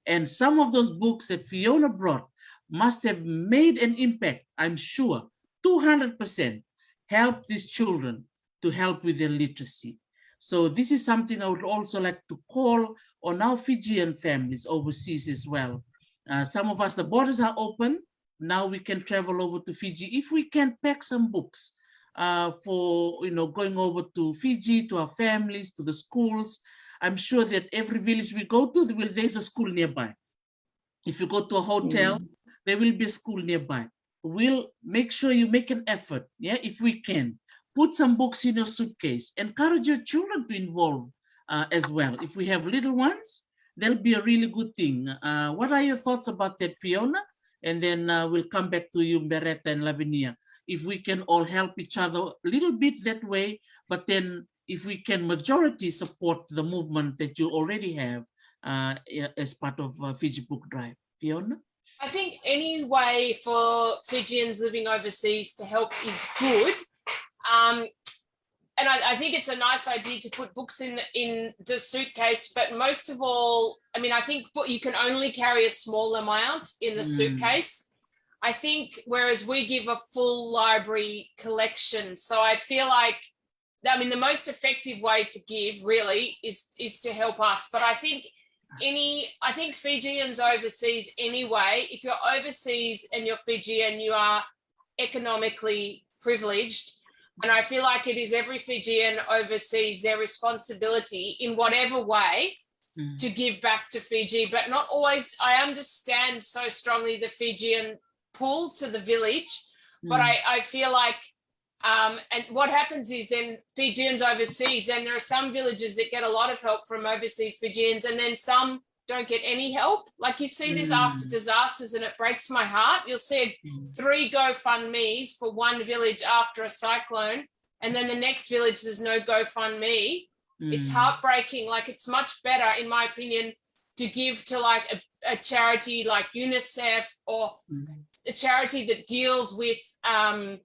And some of those books that Fiona brought must have made an impact, I'm sure, two hundred percent, help these children to help with their literacy. So this is something I would also like to call on our Fijian families overseas as well. Uh, some of us, the borders are open. Now we can travel over to Fiji. If we can pack some books, uh, for, you know, going over to Fiji, to our families, to the schools, I'm sure that every village we go to, there will, there's a school nearby. If you go to a hotel, mm, there will be a school nearby. We'll make sure you make an effort, yeah, if we can. Put some books in your suitcase. Encourage your children to involve, uh, as well. If we have little ones, that'll be a really good thing. Uh, what are your thoughts about that, Fiona? And then, uh, we'll come back to you, Bereta and Lavinia. If we can all help each other a little bit that way, but then if we can majority support the movement that you already have, uh, as part of, uh, Fiji Book Drive. Fiona? I think any way for Fijians living overseas to help is good. Um, and I, I think it's a nice idea to put books in the, in the suitcase, but most of all, I mean, I think you can only carry a small amount in the, mm, suitcase. I think, whereas we give a full library collection, so I feel like, I mean, the most effective way to give really is, is to help us. But I think any, I think Fijians overseas anyway, if you're overseas and you're Fijian, you are economically privileged. And I feel like it is every Fijian overseas their responsibility in whatever way, mm, to give back to Fiji, but not always. I understand so strongly the Fijian pull to the village, but, mm, I, I feel like, um, and what happens is then Fijians overseas, then there are some villages that get a lot of help from overseas Fijians, and then some don't get any help. Like, you see this after, mm, disasters, and it breaks my heart. You'll see, mm, three GoFundMes for one village after a cyclone, and then the next village there's no GoFundMe. It's, mm, heartbreaking. Like, it's much better, in my opinion, to give to, like, a, a charity like UNICEF or, mm, a charity that deals with, um,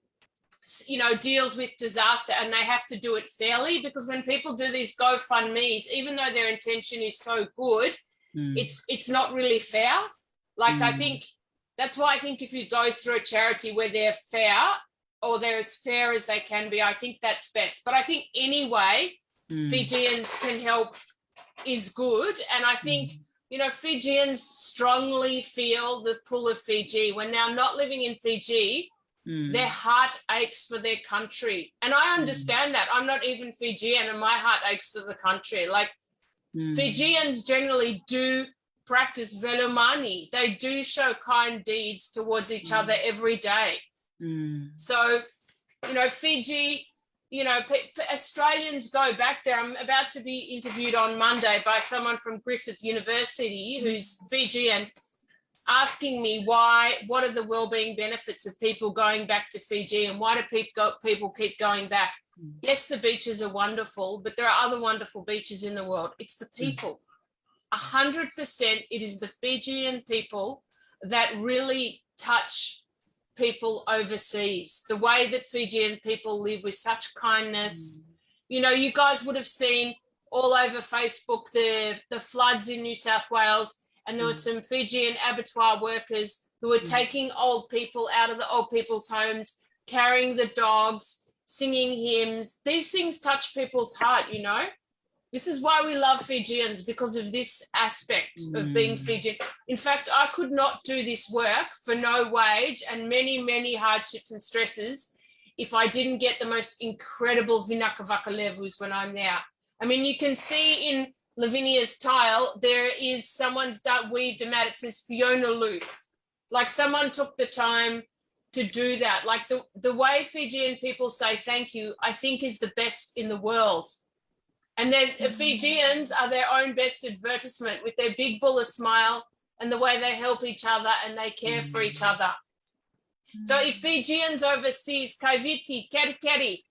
s-, you know, deals with disaster, and they have to do it fairly, because when people do these GoFundMes, even though their intention is so good, mm, it's, it's not really fair. Like, I, mm, think that's why I think if you go through a charity where they're fair, or they're as fair as they can be, I think that's best. But I think anyway, mm, Fijians can help is good. And I think, mm, you know, Fijians strongly feel the pull of Fiji. When they're not living in Fiji, mm, their heart aches for their country. And I, mm, understand that. I'm not even Fijian and my heart aches for the country. Like, mm, Fijians generally do practice velomani. They do show kind deeds towards each, mm, other every day. Mm. So, you know, Fiji, you know, p-, p-, Australians go back there. I'm about to be interviewed on Monday by someone from Griffith University who's Fijian. asking me why, what are the well-being benefits of people going back to Fiji, and why do people go, people keep going back? Yes, the beaches are wonderful, but there are other wonderful beaches in the world. It's the people. A hundred percent, it is the Fijian people that really touch people overseas. The way that Fijian people live with such kindness. You know, you guys would have seen all over Facebook the, the floods in New South Wales, and there were some Fijian abattoir workers who were taking old people out of the old people's homes, carrying the dogs, singing hymns. These things touch people's heart, you know. This is why we love Fijians, because of this aspect of being Fijian. In fact, I could not do this work for no wage and many, many hardships and stresses if I didn't get the most incredible vinaka vakalevus when I'm there. I mean, you can see in Lavinia's tile, there is someone's done, weaved a mat. It says Fiona Luth. Like, someone took the time to do that. Like, the, the way Fijian people say thank you, I think, is the best in the world. And then the Fijians are their own best advertisement with their big bulla smile and the way they help each other and they care for each other. So if Fijians overseas, Kaiviti, Kerikeri,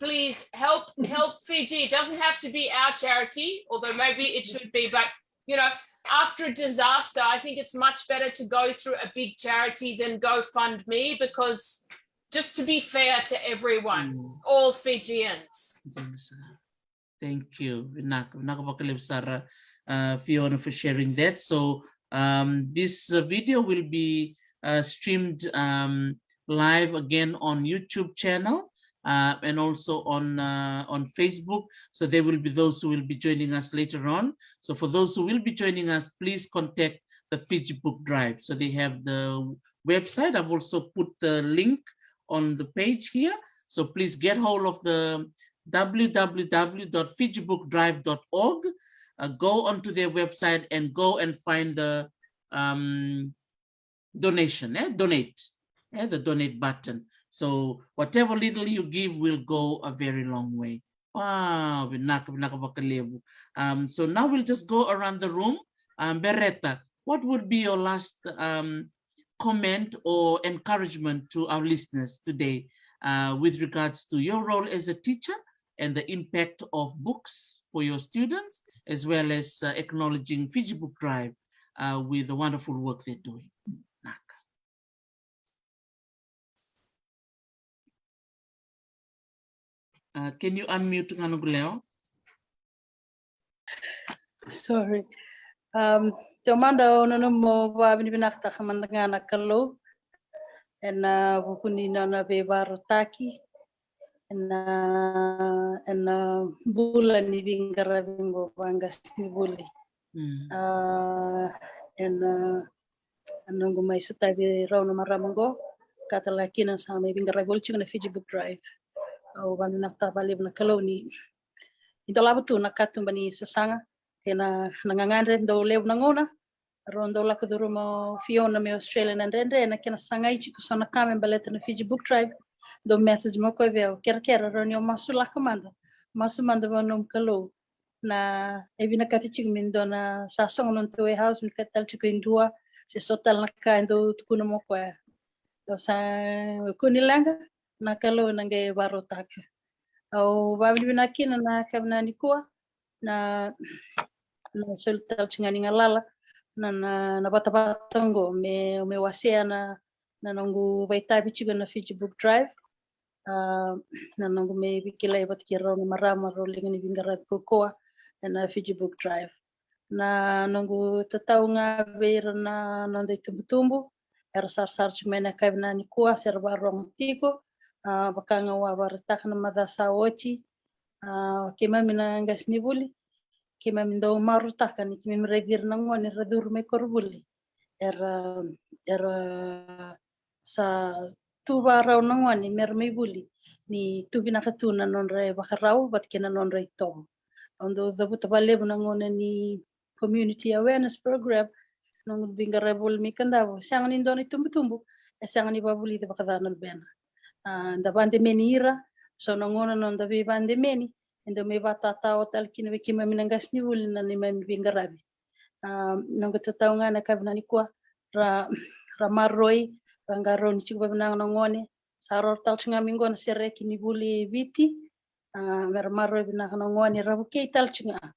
please help help Fiji. It doesn't have to be our charity, although maybe it should be. But, you know, after a disaster, I think it's much better to go through a big charity than GoFundMe, because just to be fair to everyone, all Fijians. Thank you. Vinaka, vinaka vakalevu sara, uh, Fiona, for sharing that. So um, this uh, video will be uh, streamed um, live again on YouTube channel uh, and also on uh, on Facebook. So there will be those who will be joining us later on. So for those who will be joining us, please contact the Fiji Book Drive. So they have the website. I've also put the link on the page here. So please get hold of the www.fijibookdrive.org. Uh, go onto their website and go and find the um, donation, eh? Donate, eh? The donate button. So whatever little you give will go a very long way. Wow, vinaka, vinaka vakalevu. Um, so now we'll just go around the room. Um, Beretta, what would be your last um, comment or encouragement to our listeners today uh, with regards to your role as a teacher and the impact of books for your students, as well as uh, acknowledging Fiji Book Drive uh, with the wonderful work they're doing? Naka. Uh, can you unmute ga noqu lewa? Sorry. Um, taumada au nanuma mo vakavinavinakataka mada ga na Kalou ena vuku ni nona veivakarautaki ena ena bula ni veiqaravi oqo vaqasenivuli. Mm. Uh, ena noqu mai sotavi rau na marama oqo, ka tale ga kina sa mai veiqaravi voli tiko na Fiji Book Drive. Au vakavinavinakataka vakalevu na Kalou ni ni dolava tu na katuba ni sasaga kei na gagadre. Dau levu na gauna rau dau lako curuma o Fiona mai Australia na dredre, na kena sagai tiko so na ka me baleta na Fiji Book Drive. Dau message mai o koya vei au, kerekere, rau ni o masulaka mada, masu mada vua nomu Kalou. Na e vinakati tiko me dua na sa sogo na nodatou warehouse, vinakati tale tiko e dua se so tale na ka e dau tukuna mai o koya. Dau sa kua ni leqa, na Kalou na qai vakarautaka. Au vakavinavinaka kina na yakavi nikua na na soli tale tiko ga ni galala na na vatavata oqo me me wasea na na noqu vakaitavi tiko na Fiji Book Drive. A na noqu mai veikilai vata kei rau na marama rau liga ni veiqaravi kaukaua ena Fiji Book Drive. Na noqu tatau ga vei ira na noda itubutubu era sarasara tiko mai na yakavi nikua se ra vakarogo tiko. A vaka ga au a vakaraitaka na macawa sa oti, a keimami na qasenivuli keimami dau marautaka ni keimami raici ira na gone era curu mai koronivuli era era sa tu vakarau na gone mera mai vuli ni tu vinaka tu na nodra ivakarau vata kei na nodra itovo. Au dau cavuta vakalevu na gauna ni community awareness program, noqu veiqaravi voli mai Kadavu, sega ni dua na itubutubu e sega ni vakavulici vakaca na luvena. A da vakademeni ira, so na gauna na noda veivakademeni e dau mai vakatatao tale kina vei keimami na qasenivuli na neimami veiqaravi. A noqu tatau ga na yakavi nikua ra, ra maroroi, ra qarauni tiko vavinaka na gone. Sa roro tale tiko ga mai qo na sereki ni vuli e Viti, a, me ra maroroi vinaka na gone, ra vukei tale tiko ga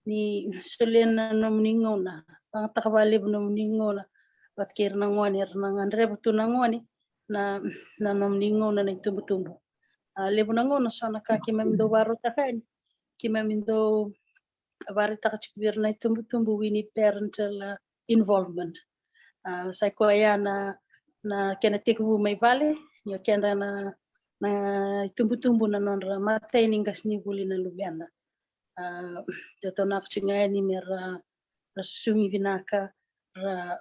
ni solia na nomuni gauna, vagataka vakalevu nomuni gauna vata kei ira na gone, era na gadreva tu na gone na, na nomuni gauna na itubutubu. A, levu na gauna so na ka keimami dau vakarautaka yani, keimami dau vakarautaka tiko vei ira na itubutubu, we need parental, uh, involvement. A, sa i koya na, na kena tekivu mai vale, ni o keda na, na itubutubu na nodra matai ni qasenivuli na luveda. A, dau taunaka tiko ga yani me ra, ra susugi vinaka, ra,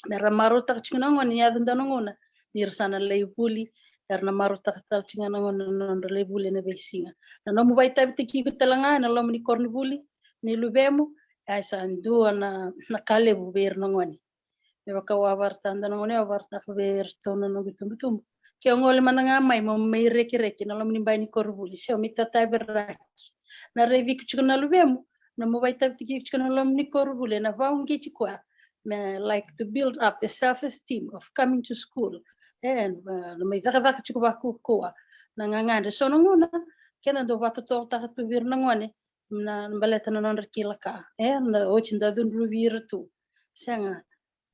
me ra marautaka tiko na gone ni yaco dua na gauna ni ra sa na lai vuli, era na marautaka tale tiko ga na gone na nodra lai vuli ena veisiga. Na nomu vakaitavitaki iko tale ga ena loma ni koronivuli ni luvemu, e sa dua na, na ka levu vei ira na gone. Me vaka au a vakaraitaka, dua na gauna au a vakaraitaka vei iratou na noqu itubutubu, ke o gole mada ga mai mo mai rekireki na loma ni bai ni koronivuli se o mai tataveraki, na raici iko tiko na luvemu, na nomu vakaitavitaki iko tiko na loma ni koronivuli, ena vakauqeti koya me like to build up the self esteem of coming to school. E, na mai cakacaka tiko vakaukauwa na gagadre. So na gauna keda dau vakatotolotaka tu vei ira na gone na, na baleta na nodra kila ka, e, na oti da cudruvi ira tu. Sega,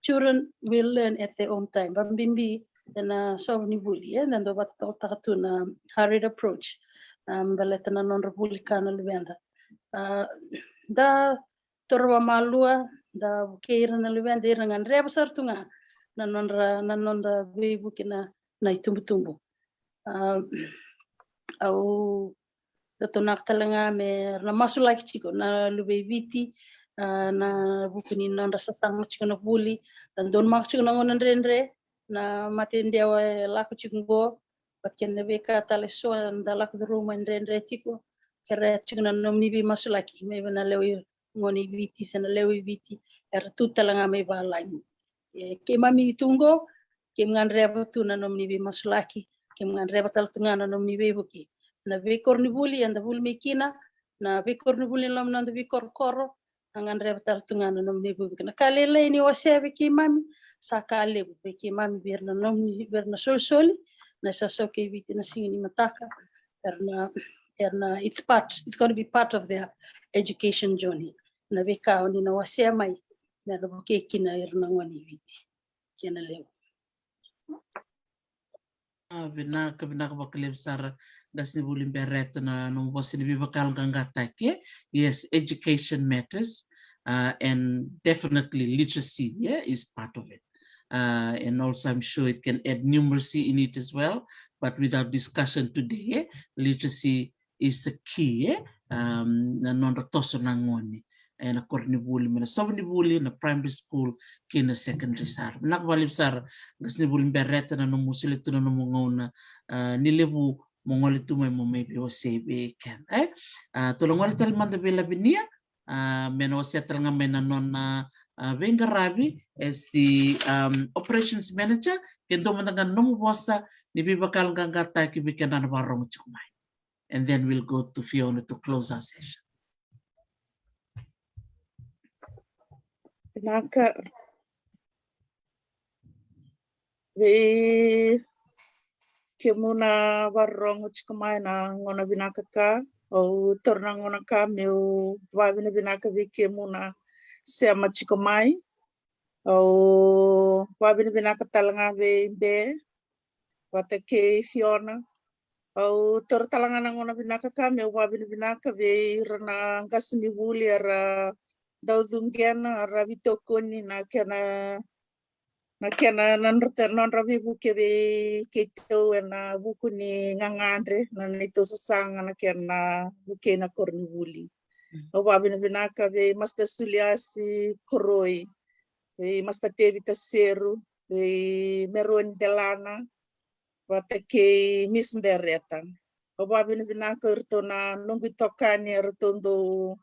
children will learn at their own time. Vakabibi ena sovo ni vuli, e, da dau vakatotolotaka tu na hurried approach, a, baleta na nodra vuli ka na luveda. A, da toro vakamalua, da vukei ira na luveda, ira gadreva sara tu ga na nodra, na nodra veivuke na, na itubutubu. A, au dau taunaka tale ga me ra na masulaki tiko na luve i Viti, a, ena vuku ni nodra sasaga tiko na vuli. Da donumaka tiko na gauna dredre, na matedewa e lako tiko qo, vata kei na veika tale so da lako curuma e dredre tiko. Kerea tiko na nomuni veimasulaki mai vei na lewe i gone i Viti se na lewe i Viti era tu tale ga mai valagi. E, keimami tu qo, keimami gadreva tu na nomuni veimasulaki, keimami gadreva tale tu ga na nomuni veivuke. Na veikoronivuli eda vuli mai kina, na veikoronivuli loma ni noda veikorokoro, na gadreva tale tu ga na nomuni veivuke. Na ka lailai ni wasea vei keimami, sa ka levu vei keimami, vei ira na nomuni, vei ira na solisoli na isausau kei Viti na siga ni mataka. Era na, era na, it's part, it's gonna be part of their education journey. Na veika o ni na wasea mai, me ra vukei kina ira na gone i Viti. Kena levu. A, vinaka, vinaka vakalevu sara, qasenivuli Bereta, na nomu vosa ni veivakayaloqaqataki. Yes, education matters, uh, and definitely literacy, yeah, is part of it. Uh, and also, I'm sure it can add numeracy in it as well. But with our discussion today, yeah, literacy is the key, eh? Um, na nodra toso na gone ena koronivuli, mai na sovo ni vuli, na primary school kei na secondary sara. Vinaka vakalevu sara, qasenivuli Bereta, na nomu solia tu na nomu gauna, a, ni levu mo gole tu mai mo mai veiwasei vei keda, eh? A, tou na gole tale mada vei Lavinia, a, me na wasea tale ga mai na nona, a, veiqaravi as the, um, operations manager. Ke dua mada ga na nomu vosa ni veivakayaloqaqataki vei keda na vakarorogo tiko mai. And then we'll go to Fiona to close our session. Vinaka. Vei kemuni na vakarorogo tiko mai, na gauna vinaka ka, au taura na gauna ka meu vakavinavinaka vei kemuni na sema tiko mai. Au vakavinavinaka tale ga vei Be vata kei Fiona. Au taura tale ga na gauna vinaka ka meu vakavinavinaka vei ira na qasenivuli era dau cuqena, era veitokoni na kena, na kena, na nodra, nodra veivuke vei keitou ena vuku ni gagadre, na neitou sasaga na kena vukei na koronivuli. Mm. Au vakavinavinaka vei Master Suliasi Koroi, vei Master Tevita Seru, vei Meroni Delana, vata kei Miss Bereta. Au vakavinavinaka iratou na noqu itokani, eratou dau,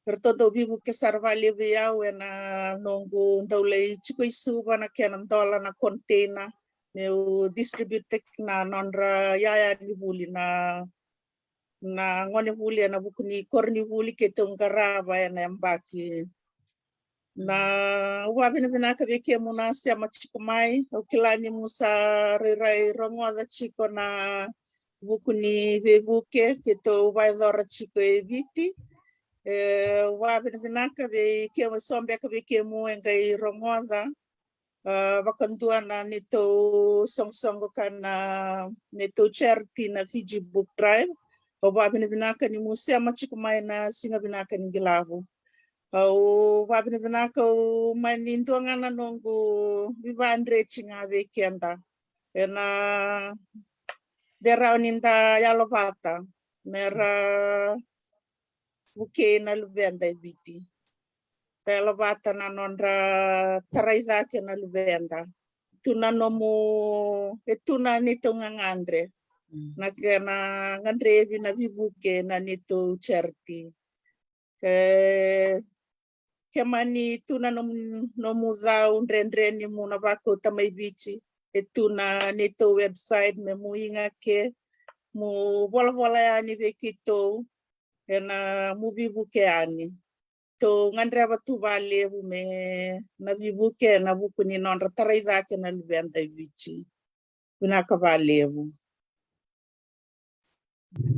eratou dau veivuke sara vakalevu vei au ena noqu dau lai tiko i Suva, na kena dola na container meu distribute-taki na nodra iyaya ni vuli, na, na gonevuli ena vuku ni koronivuli keitou qarava ena yabaki Na, au vakavinavinaka vei kemu na sema tiko mai. Au kila ni mu sa rairai rogoca tiko na vuku ni veivuke keitou vakayacora tiko e Viti. E, au vakavinavinaka vei kemu, so beka vei kemu e qai rogoca. A, vakadua na neitou soqosoqo ka na neitou charity na Fiji Book Drive. Au vakavinavinaka ni mu sema tiko mai na siga vinaka ni Qilavu. Au vakavinavinaka, au mani dua ga na noqu veivakadreti ga vei keda ena, de rawa ni da yalovata mera vukei na luveda e Viti. Ka yalovata na nodra tarai cake na luveda. Tu na nomu, e tu na neitou gagadre. Mm. Na kena gadrevi na veivuke na neitou charity. E, ke mani tu na nomu, nomu cau dredre ni mu na vakauta mai Viti, e tu na neitou website me mu iga ke, mu volavola yani vei keitou, ena mu veivuke yani. Tou gadreva tu vakalevu me na veivuke ena vuku ni nodra tarai cake na luveda e Viti. Vinaka vakalevu.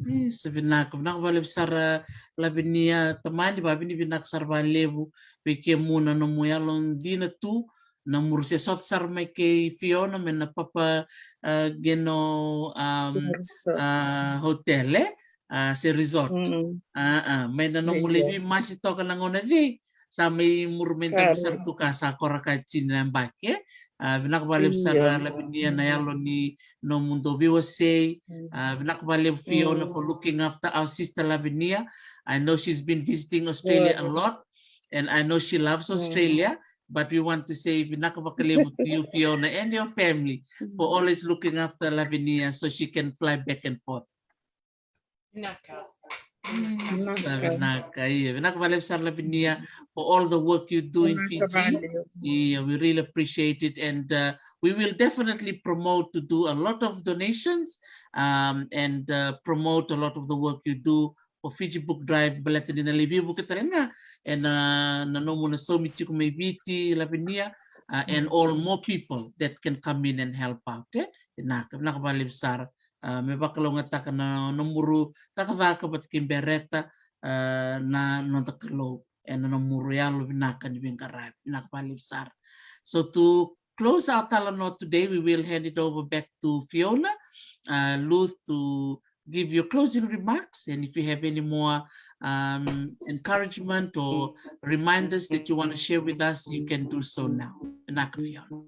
Isa, vinaka, vinaka vakalevu sara Lavinia, tamani, vakavinavinaka sara vakalevu vei kemu na nomu yalodina tu, na nomu se sota sara mai kei Fiona mai na Papua, a, Geno, um, a, hotel, e, a, se resort. Mm. A, a, mai na nomu laivi masi toka na gauna cei, sa mai muri mai dabe sara tu ka sa koro ka tini na yabaki, e. A, vinaka vakalevu sara Lavinia na yalo ni nomu dau veiwasei. A, vinaka vakalevu Fiona for looking after our sister Lavinia. I know she's been visiting Australia a lot, and I know she loves Australia, but we want to say vinaka vakalevu to you, Fiona, and your family for always looking after Lavinia so she can fly back and forth. Vinaka. Sa vinaka, ia. Vinaka vakalevu sara Lavinia for all the work you do in Fiji. Ia, we really appreciate it, and, uh, we will definitely promote to do a lot of donations, um, and, uh, promote a lot of the work you do for Fiji Book Drive, baleta ni na lai veivuke tale ga ena, na nomu na saumi tiko mai Viti, Lavinia, uh, and all more people that can come in and help out, e? Vinaka, vinaka vakalevu sara. A, me vakalougatataka na, na nomu cakacaka vata kei Bereta, a, na noda Kalou ena nomu yalo vinaka ni veiqaravi. Vinaka vakalevu sara. So to close our talanoa today, we will hand it over back to Fiona, uh, Luth, to give your closing remarks, and if you have any more, um, encouragement or reminders that you want to share with us, you can do so now. Vinaka, Fiona.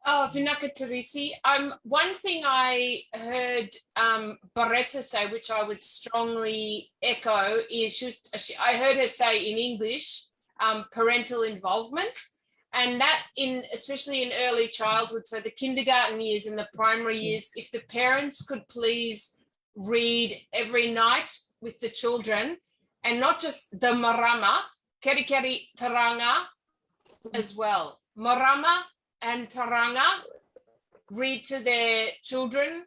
Oh, vinaka Teresi. Um, one thing I heard, um, Baretta say, which I would strongly echo, is she was, she, I heard her say in English, um, parental involvement, and that in, especially in early childhood, so the kindergarten years and the primary years, if the parents could please read every night with the children, and not just the marama, Kerikeri Turaga as well. Marama and Turaga read to their children.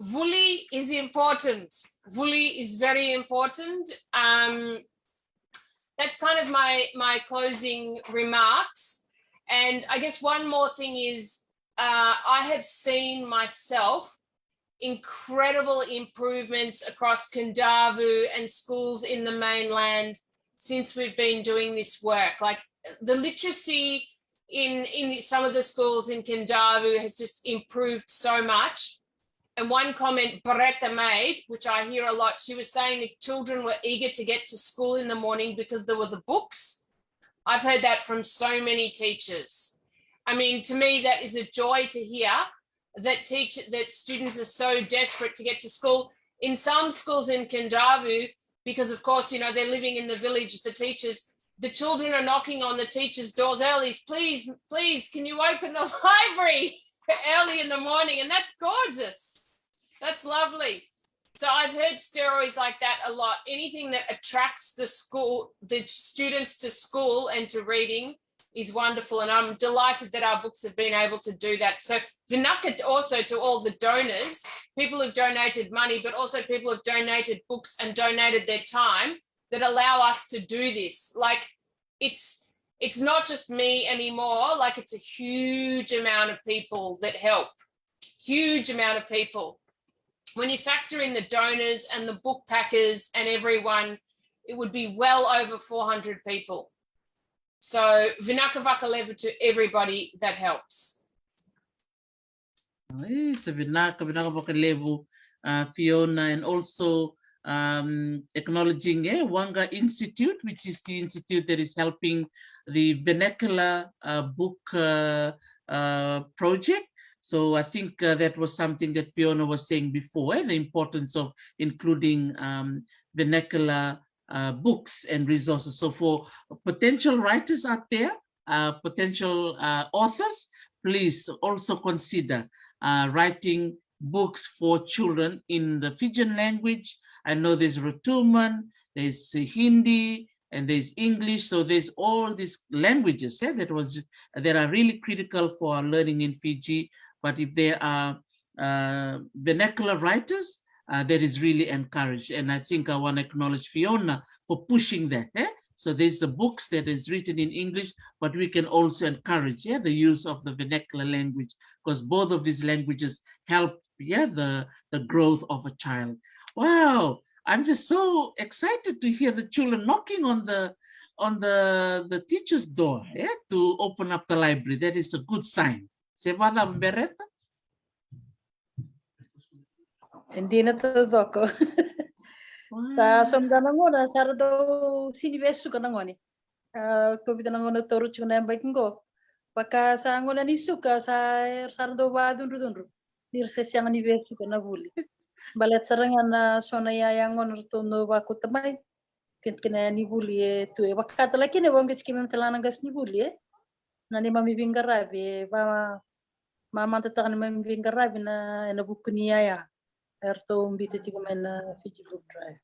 Vuli is important. Vuli is very important. Um, that's kind of my, my closing remarks. And I guess one more thing is, uh, I have seen myself incredible improvements across Kadavu and schools in the mainland since we've been doing this work. Like, the literacy in, in some of the schools in Kadavu has just improved so much. And one comment Baretta made, which I hear a lot, she was saying the children were eager to get to school in the morning because there were the books. I've heard that from so many teachers. I mean, to me, that is a joy to hear that teach-, that students are so desperate to get to school. In some schools in Kadavu, because of course, you know, they're living in the village, the teachers, the children are knocking on the teachers' doors early. "Please, please, can you open the library?" Early in the morning, and that's gorgeous. That's lovely. So I've heard stories like that a lot. Anything that attracts the school, the students to school and to reading is wonderful, and I'm delighted that our books have been able to do that. So vinaka also to all the donors, people who've donated money, but also people who've donated books and donated their time that allow us to do this. Like, it's, it's not just me anymore. Like, it's a huge amount of people that help. Huge amount of people. When you factor in the donors and the book packers and everyone, it would be well over four hundred people. So, vinaka vakalevu to everybody that helps. Isa, vinaka, vinaka vakalevu, uh, Fiona, and also um, acknowledging, eh, Waqa Institute, which is the institute that is helping the vernacular uh, book uh, uh, project. So I think uh, that was something that Fiona was saying before, eh, the importance of including um, vernacular uh, books and resources. So for potential writers out there, uh, potential uh, authors, please also consider uh, writing books for children in the Fijian language. I know there's Rotuman, there's Hindi, and there's English. So there's all these languages, eh, that was that are really critical for our learning in Fiji. But if there are uh, vernacular writers, uh, that is really encouraged. And I think I want to acknowledge Fiona for pushing that. Eh? So there's the books that is written in English, but we can also encourage, yeah, the use of the vernacular language, because both of these languages help, yeah, the, the growth of a child. Wow, I'm just so excited to hear the children knocking on the on the the teacher's door, yeah, to open up the library. That is a good sign. Se vacava, Bereta? E dina taucoko. Sa so mada na gauna sa ra dau sini vesuka na gone. A, ko vica na gauna taura tiko na yabaki qo. Vaka sa gauna ni suka sa era sa ra dau vacudrucudru ni ra se sega ni vesuka na vuli. Baleta sara ga na so na iyaya gona ratou dau vakauta mai. Kina, kina yani vuli e tu e vaka tale kina e vauqeti keimami tale na qase ni vuli e. Na neimami veiqaravi e va mamadataka neimami veiqaravi na ena vuku ni iyaya. Eratou biuta tiko mai na Fiji Book Drive.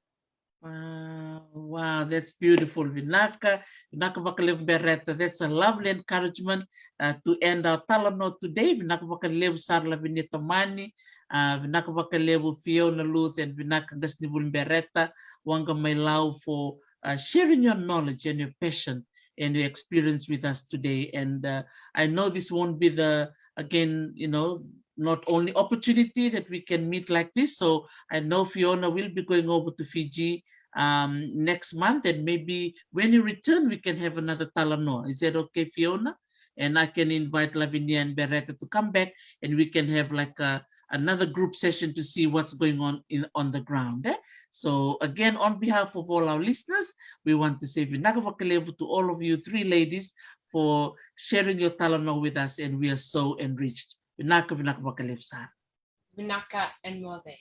Wow, wow, that's beautiful. Vinaka, vinaka vakalevu Bereta. That's a lovely encouragement uh, to end our talanoa today. Vinaka vakalevu sara Lavinia Tamani, uh, vinaka vakalevu Fiona Luth, and vinaka qasenivuli Bereta Waqa mai Lau for uh, sharing your knowledge and your passion and your experience with us today. And uh, I know this won't be the, again, you know, not only opportunity that we can meet like this. So I know Fiona will be going over to Fiji um, next month, and maybe when you return, we can have another talanoa. Is that okay, Fiona? And I can invite Lavinia and Bereta to come back, and we can have like a, another group session to see what's going on in on the ground. Eh? So again, on behalf of all our listeners, we want to say vinaka vakalevu to all of you three ladies for sharing your talanoa with us, and we are so enriched. Vinaka, vinaka vakalevu sara. Vinaka and moce.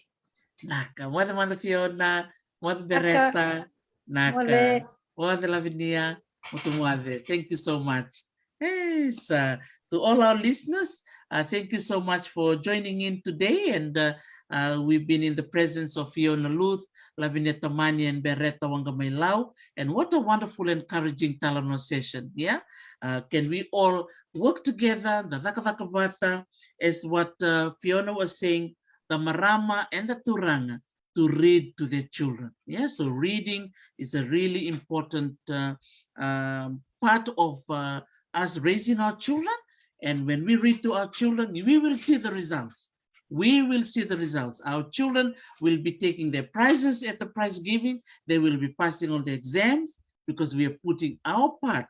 Vinaka, moce mada Fiona, moce Bereta, vinaka, moce Lavinia, moce. Thank you so much. Yes, uh, to all our listeners, uh, thank you so much for joining in today. And uh, uh, we've been in the presence of Fiona Luth, Lavinia Tamani, and Bereta Waqa mai Lau. And what a wonderful, encouraging talanoa session. Yeah, uh, can we all work together, da cakacaka vata, as what uh, Fiona was saying, da marama and da turaga to read to their children. Yeah, so reading is a really important uh, um, part of uh, us raising our children. And when we read to our children, we will see the results. We will see the results. Our children will be taking their prizes at the prize giving. They will be passing all the exams because we are putting our part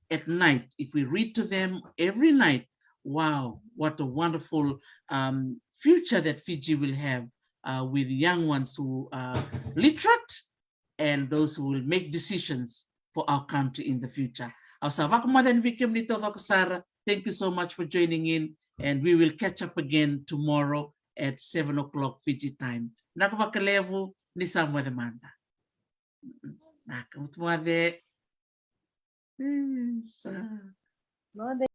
at night. If we read to them every night, wow, what a wonderful um, future that Fiji will have uh, with young ones who are literate and those who will make decisions for our country in the future. Au sa vakamoce yani vei kemuni taucoko sara. Thank you so much for joining in, and we will catch up again tomorrow at seven o'clock Fiji time. Vinaka vakalevu, ni sa moce mada. Vinaka, moce. Isa. Moce.